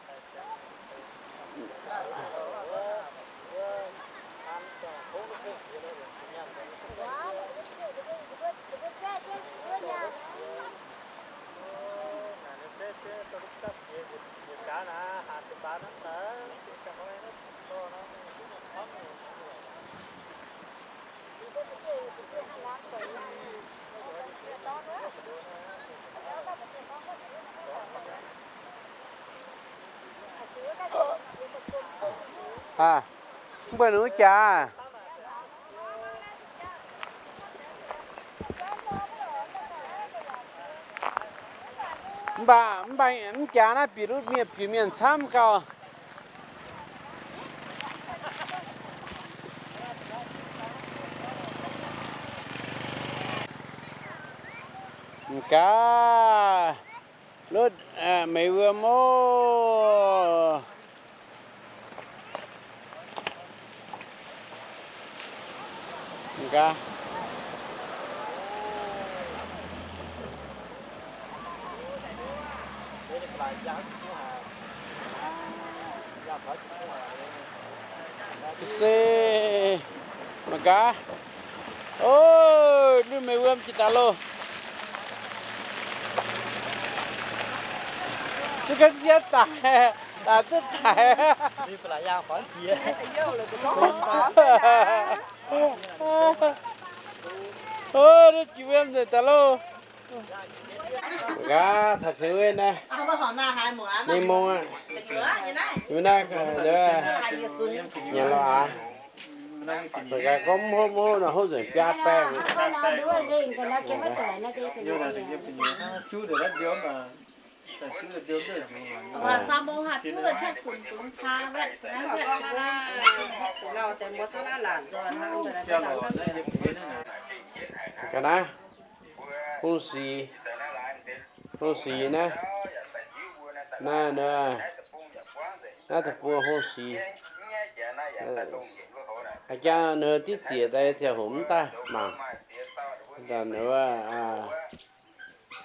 Aa, mv baac ninh wuov jaax, mv baac, mv baac mv jaax naaiv bieqc lutv mienh, bieqc mienh camv gauh. Mv gaax, lutv, aa, meix wuom oc. Mv gaax. Se, mangc gaax. Ov, lutv meix wuom jiex daaih loh. Duqv ga'sie daic, daic duqv daic. Ov, lutv jiex wuom nzengc daaih loh. Gaax, taux cingx wuov naaiv, mingh mong aqv. Wuov naaiv, nyanc lorz aqv. Gaax, gorngv mv hopv, mv hopv nor hopv nzengc biaa baengh. Ga'naaiv hungh sic, hungh sic naaiv, naaiv, naaiv deic-bung hungh sic. Aa, jangv ninh diqv ziec daaih ziangh hoc mv daaih mangc.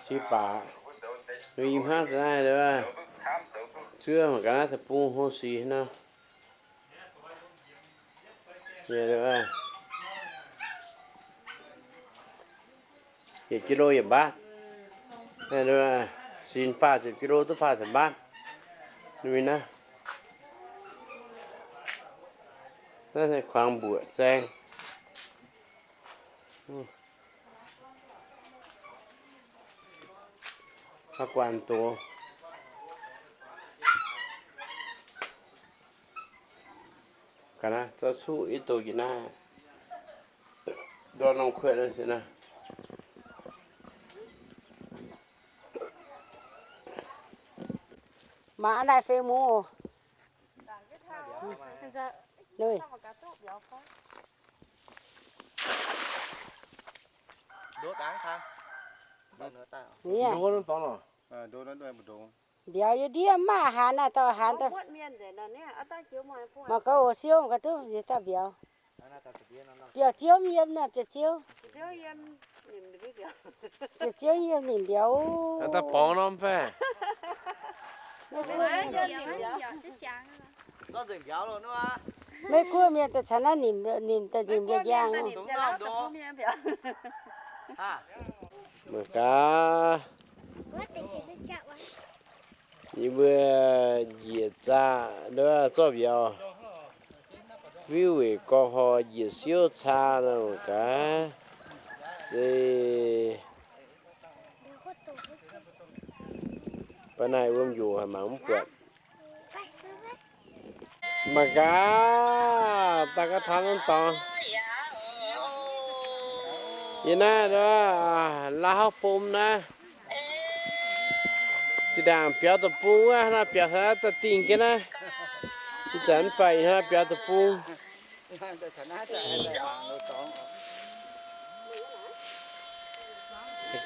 Sic baac, ih hmangv da'naaiv zuov mangc gaax naaiv deic-bung hungh sic nor. Yietc kilo yietc mbaatv. Sin faah ziepc kilo duqv faah ziepc mbaatv. Ninh mingh naaiv, naaiv kuangx mbuoqc zaeng. Guanh doz. Ga'naaiv zorqv suqv yie doz jiex naaiv. Ndorm norm kuotv naaiv. Mangc naaiv fei mungz oc. Mbiauz yie ndiev mv maaih haanz naaiv, dauh haanz daaih. Mangc gaax oc, siou gaax duqv nziex daaih mbiauz. Biauv-ziouv yiem naaic, biauv-ziouv. Biauv-ziouv yiem nimc mbiauz. Daaih borngz norm fai? Maiv guoqv mienh daaih caux naaiv nimc, nimc daaih nimc mbiauz njang. Mangc gaax, yie mbuo njiec zaah nduov zorqv mbiauz, fiuv weic gorx horh njiec siouv caa nor mangc gaax. Se ba'naaiv wuom njoc haic mangc mv buatc. Mangc gaax, daaih ga'taux norm dorngx. Yie naaiv, laav hauv bom naaiv, zinh ndaangc biaux deic-bung wuov, naaiv biaux taux naaiv daaih dingh jienv naaiv. Ih zanc mv baac ih hnoi biaux deic-bung.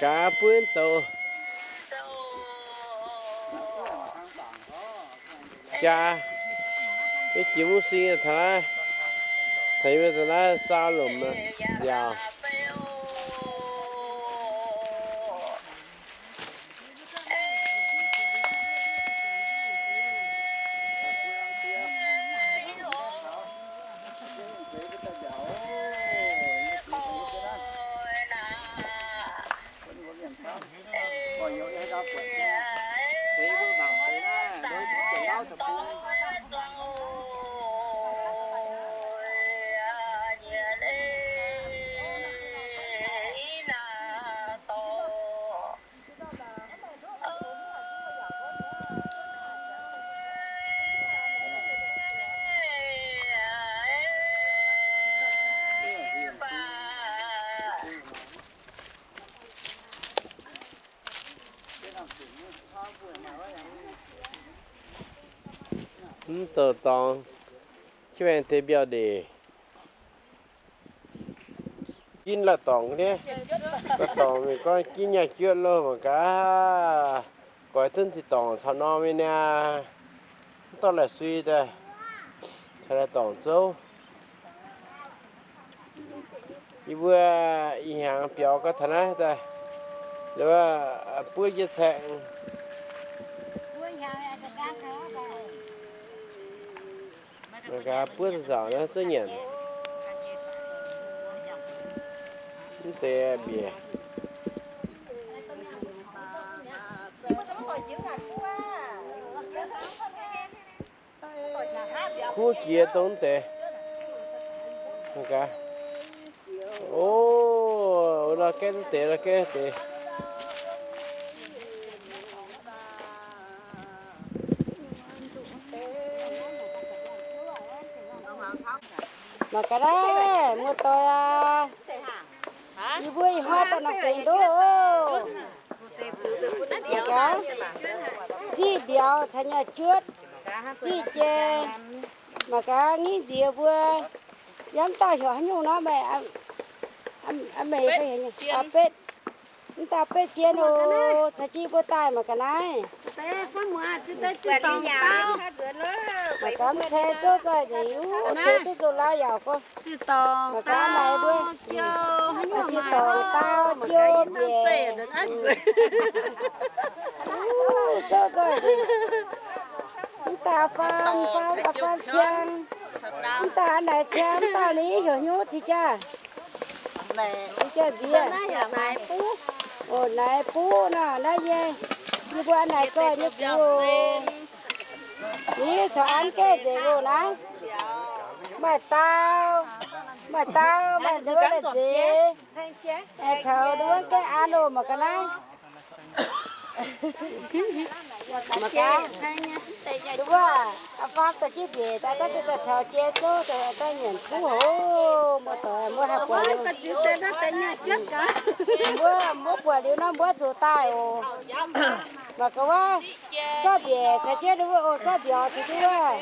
Gaax buov douz. Jaa, beiv jiex mungv sing taux naaiv, taux yie mbuo taux naaiv saau lomc nziaauc. Mv douh dorngx, jienv baengh deix mbiauh ndeic. Ginv la'dorngc nyei, la'dorngc mingh gorngv ginv nyaah juotv loh mangc gaax. Goix duqv zinh dorngc caux norm nyei niaa, mv dorh laih sui daaih, caux la'dorngc zouv. Yie mbuo ih hnyangx biaux gau taux naaiv daaih, buov jienv caeqv. Mangc gaax buov nzauc naaiv zouv nyanc. Mv deix mbiec. Kuv jiex dongh mv deix. Mangc gaax. O, la'gaeqv mv deix, la'gaeqv deix. Mangc gaax naaiv, muoz-doic aac, yie mbuo ih hnoi daaih nongc dengx ndoqv oc. Mangc gaax, ziqv mbiauz caux nyaah juotv, ziqv jai. Mangc gaax nginv nziex mbuo, yaac mv dauh heuc haaix nyungc nor meih, meih, betv, mv dauh betv jien oc, caux jienv mbuo daaih mangc gaax naaiv. Mangc gaax mv ceix zouv zoih nzengc, ceix duqv nzunc lauh yaac gorngv. Mangc gaax naaiv mbuo, ziqc dorngc dau jiou mbiec. Zouv zoih nzengc. Mv dauh faam, faam, faam ciang. Mv dauh a'naaic ciang, mv dauh ninh heuc hnyouv cingx jaax. Jaax nziex. Oc, naaiv buv nor, naaiv nyei. Yie mbuo a'naaic zoih nyei buv oc. Ninh corc an gaeqv nzengc oc naaiv. Maaih dau, maaih dau, maaih nduov maaih nzeix. Aengx caux nduov gaeqv an oc, mangc gaax naaiv. Mangc gaax, wuov, aa, faam daaih jienv mbiec daaih, daaih caux jai zouv daaih, daaih nyanc kuv hov, muoz-doic, mbuo haih buatc liuz, mbuo, mbuo buatc liuz nor mbuo zuqc daaih oc. Mangc gaax wuov, zorqv mbiec caux jienv wuov oc, zorqv mbiauz caux jienv wuov,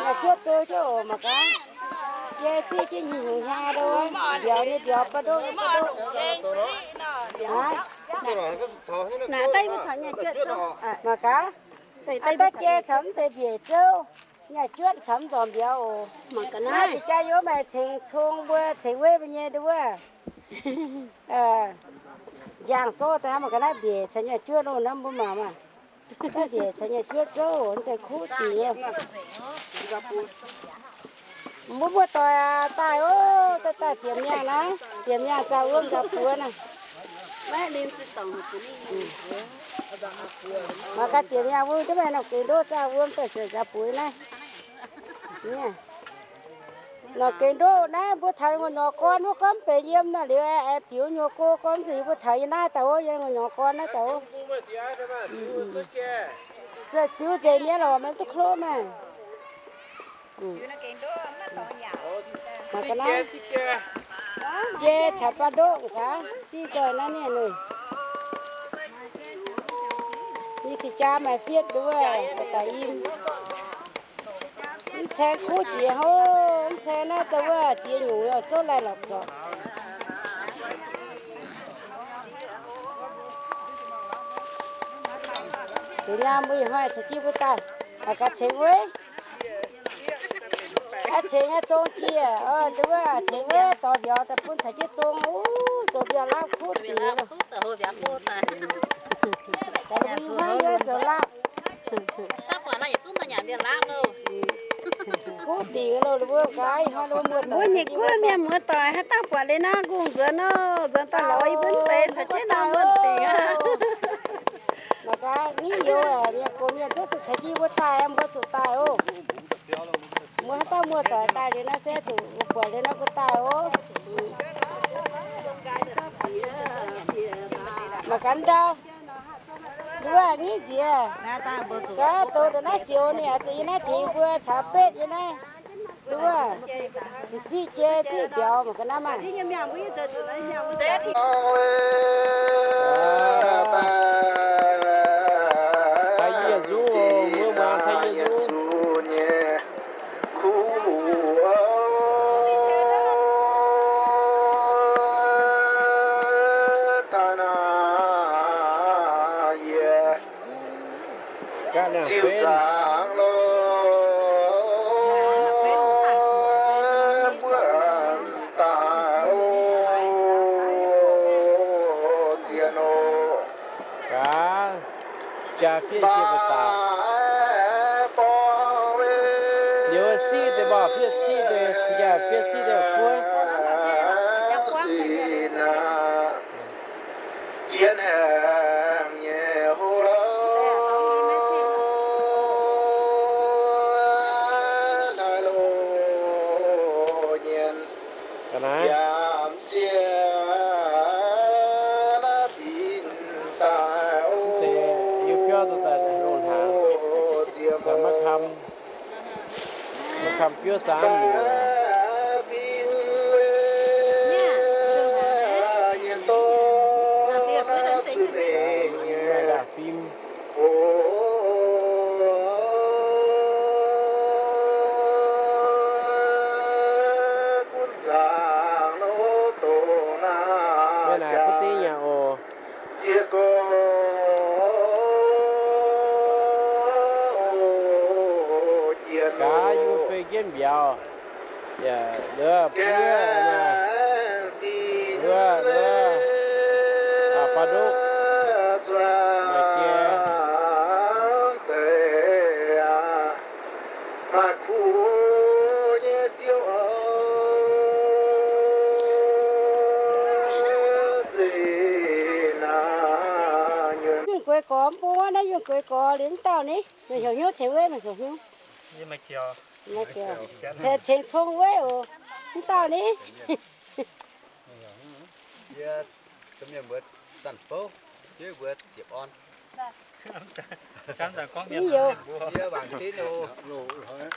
nyanc juotv beu jienv oc. Mangc gaax, jai ziqv jienv nyei nyungc hnyangx, mbiauz nyei mbiauz, ba'ndoqv nyei ba'ndoqv. Mangc gaax, daaih jai caux mv deix mbiec zouv, nyanc juotv caux mv nzormc mbiauz oc. Naaiv ziex jaa yiem maaih cengx cong mbuo cengx weiv mbuo nyei nduov. Njang zorqv daaih mangc gaax naaiv mbiec caux nyanc juotv loh, naaiv mbuo mangc maah. Naaiv mbiec caux nyanc juotv zouv, mv deix kuv dingc. Mbuo muoz-doic aac, daaih oc, daaih daaih ziepc miangh naaiv, ziepc miangh zaah wuom nzauh buoz naaiv. Mangc gaax ziepc miangh wuov, duqv maaih norm geix ndoqv zaah wuom daaih ziepc nzauh buoz naaiv. Norm geix ndoqv naaiv mbuo taux ngu'nyuoz gorn wuov gorngv mv benx yiem naaiv liuz aengx biux nyuoz go gorngv zuqc yie mbuo taux yie naaiv daaih wuov, yiem ngu'nyuoz gorn naaiv daaih wuov. Ziux nzengc mienh lorqc, maiv duqv klo maah. Mangc gaax naaiv, jai caux ba'ndoqv gaax, ziqv nzoih naaiv mienh noic. Nyei cing jaa maaih fietv nduov, daaih im. Mv caeng kuv jiex hov, mv caeng naaiv daaih wuov ziex nyungc zouv laih lorqc zorc. Cingx nyaam mbuo ih hnoi caux jienv mbuo daaih, mangc gaax cengx weiv. Aa, cengx aqv, zong jiex, nduov, cengx weiv dorh mbiauz daaih bun caux jienv zong, uv, zoux mbiauz laapv kuv dingc. Mbuo nyei guoqv mienh muoz-doic haaix dauh buatc liuz naaiv, nqungh nzuonx nor, nzuonx daaih lorz yie mbuo mv deix caux jienv nor mbuo dingc aqv. Mangc gaax, nitv youz mienh gox mienh zungv zuqc caux jienv mbuo daaih, mbuo zuqc daaih oc. Mbuo haaix dauh muoz-doic daaih liuz naaiv se zuqc buatc liuz naaiv mbuo daaih oc. Mangc gaax ndau. Nduov, nitv nziex. Gaax, douz ndongc naaiv sioux ninh aah, zuqc yie naaiv tengx mbuo caux betv yie naaiv. Nduov, ziqv jai ziqv mbiauz mangc gaax naaiv maah. Taaih yie nzungv, mbuo muangx taaih yie nzungv. Gaax, jaa fiev cie mbuo daaih. Liuz siqv deix mbuo fiev siqv deix, cingx jaa fiev siqv deix kuv. Ga'naaiv. Mv deix yie biauv daaih daaih loz-hnaangx, daaih maiv kam, maiv kam biouv zaamv liuz, maaih ndaangc fim. Maiv naaic butv dingv yaac oc. Gaax, yie fei jienv mbiauz, yaac ndov buov maaih, ndov, ndov, aa, ba'ndoqv, maaih jai. Yunh gueix gorx mv bung wuov naaiv, yunh gueix gorx liuz mv dauh ni, meih heuc hnyouv ceix weiv, meih heuc hnyouv. Ceix cong weiv oc. Mv dauh ni. Yie domh mienh mbuox Zanc Bouv, yie mbuox Diepc Orn. Yie waanc fim oc.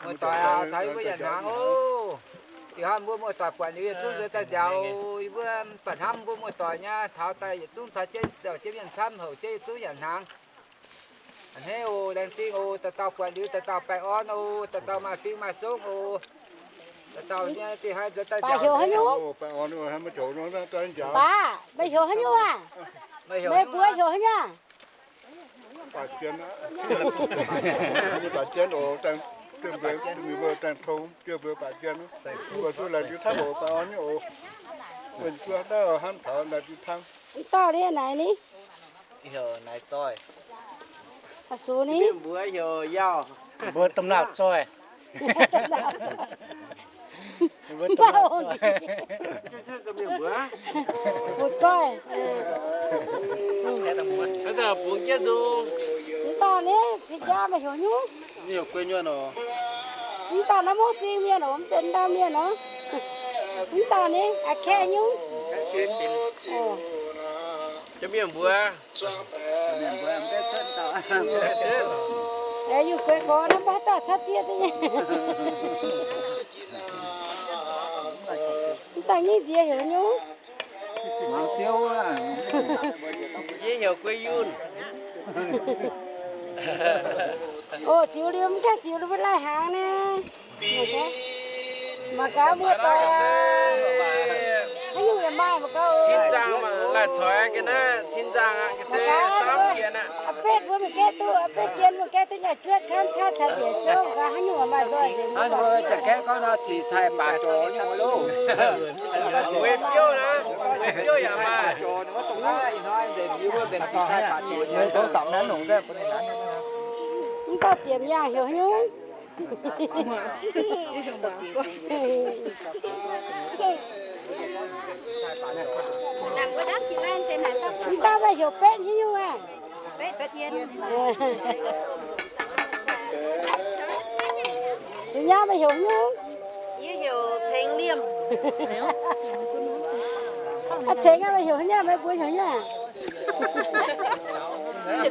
Muoz-doic aac, caux yie mbuo yaac hnaangx oc. Ih hnoi mbuo muoz-doic buatc liuz yietc zungv nzuonx daaih nziaauc oc. Yie mbuo baac hnamv mbuo muoz-doic nyei, taux daaih yietc zungv caux jienv dauh jienv mienh camv houc jienv yietc zungv yaac hnaangx. A'hneiv oc, laengz zingh oc, dauh dauh buatc liuz dauh dauh baengh orn oc, dauh dauh maaih fing maaih songv oc. Dauh dauh nyei dih hnoi nzuonx daaih nziaauc. Baac, meih heuc haaix nyungc aac? Meih mbuo heuc haaix nyungc? Baac Jien aqv. Baac Jien oc, dangh, mbuo dangh tong, mbuo Baac Jien. Mbuo zuqc laengz zingh camv oc, baengh orn nyei oc. Mbuo zuqc naaiv hnamv taux laengz zingh camv. Mv dauh ni naaic ni? Heuc Naaic Zoih. Aa, sux ni? Mbuo heuc Yauh. Mbuo domh naaic zoih. Mbuo domh naaic zoih. Mbuo zoih. Mv dauh ni, cing jaa meih heuc nyungc? Mv dauh naaiv mungv sing mienh oc, mv zeiz ndau mienh oc. Mv dauh ni, aa, kaeqv nyungc. Mienh mbuo. Yie gueix gorx naaiv mbuo haaix dauh cuotv zieqv duqv nyei. Mv dauh nyei nziex heuc nyungc? Yie heuc Guei Yunh. Oc, ziux liuz mv gaengh ziux liuz mbuo lai-hnaangx naaic. Mangc gaax muoz-doic aac, haaix nyungc yaac maaih mangc gaax oc. Cin zaangc maaih lai-coix ga'naaiv, cin zaangc aqv, ga'naaiv samv jien aqv. Aa betv mbuo mingh gaeqv duqv, aa betv jien mbuo gaeqv duqv nyaah juotv camv camv caux bieqc zouv, mangc gaax haaix nyungc yaac maaih nzoih nzengc. Hnangv mbuo jangx gaeqv gorngv nor, cingx cai baac joux nyungc loh. Weic biouv naaiv, weic biouv yaac maaih. Mv dauh ziepc nyaanh heuc haaix nyungc? Mv dauh meih heuc Betv haaix nyungc aac? Cingx nyei meih heuc haaix nyungc? Aa, cingx aqv, meih heuc haaix nyungc? Meih mbuo heuc haaix nyungc?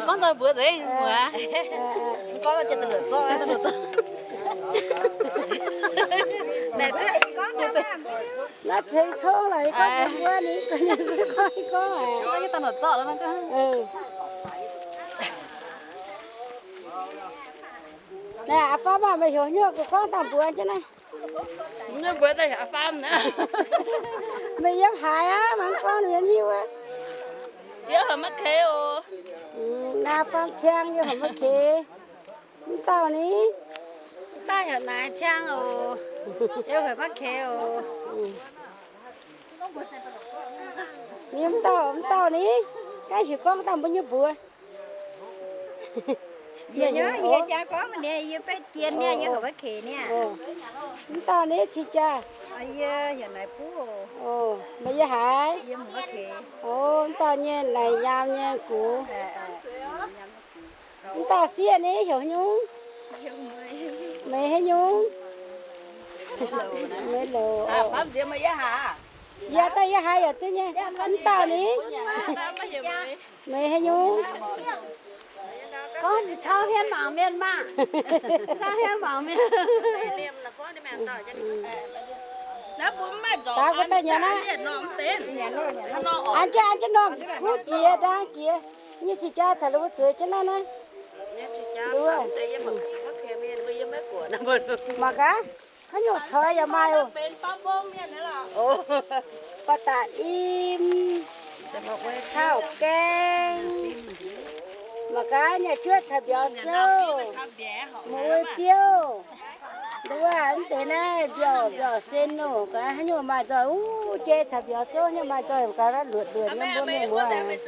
Gorngv nzoih mbuox nzengc muoz. Naaiv cingx cong lorqc, gorngv mbuox ninh, gorngv ninh gorngv, gorngv aac. Naaiv aqv, faam maah, meih heuc haaix nyungc? Gorngv dangh mbuox jienv naaiv. Mbuox daaih aqv, faam naaiv. Meih yiem haaix aqv? Mangc gorngv mienh hiuv aqv. Yie heuc Maiv Keix oc. Naaiv faam ciang, yie heuc Maiv Keix. Mv dauh ni? Mv dauh heuc Naaiv Ciang oc. Yie heuc Maiv Keix oc. Ni mv dauh, mv dauh ni? Gaav heuc gorngv dangh mbuo nyei mbuox. Yie nyei, yie jaa gorngv niaa, yie Betv Jien niaa, yie heuc Maiv Keix niaa. Mv dauh ni cing jaa? Yie heuc Naaiv Buv oc. Meih yiem haaix? Yie heuc Maiv Keix. O, mv dauh nyei naaic nyaam nyei gux. Mv dauh sieqv ni heuc haaix nyungc? Meih haaix nyungc? Meih loc. Yie daaih yie haiz yaac duqv nyei. Mv dauh ni? Meih haaix nyungc? Gorngv taux hmien mangc mienh maah. Taux hmien mangc mienh. Daaih mbuo daaih nyanc naaiv. An jienv, an jienv norm kuv jiex, ndaang jiex. Nyei cing jaa caux ninh mbuo zueiz jienv naaiv naaiv. Mangc gaax, haaix nyungc coix yaac maaih oc. Baac daaih im, tauv gaeng. Mangc gaax, nyaah juotv caux mbiauz zouv, muoz-uix biouv. Nduov mv deix naaiv mbiauz, mbiauz sen oc. Gaax haaix nyungc maaih nzoih, uv, jai caux mbiauz zouv nyei maaih nzoih, gaax luoqc luoqc nyei mbuo mienh muoz.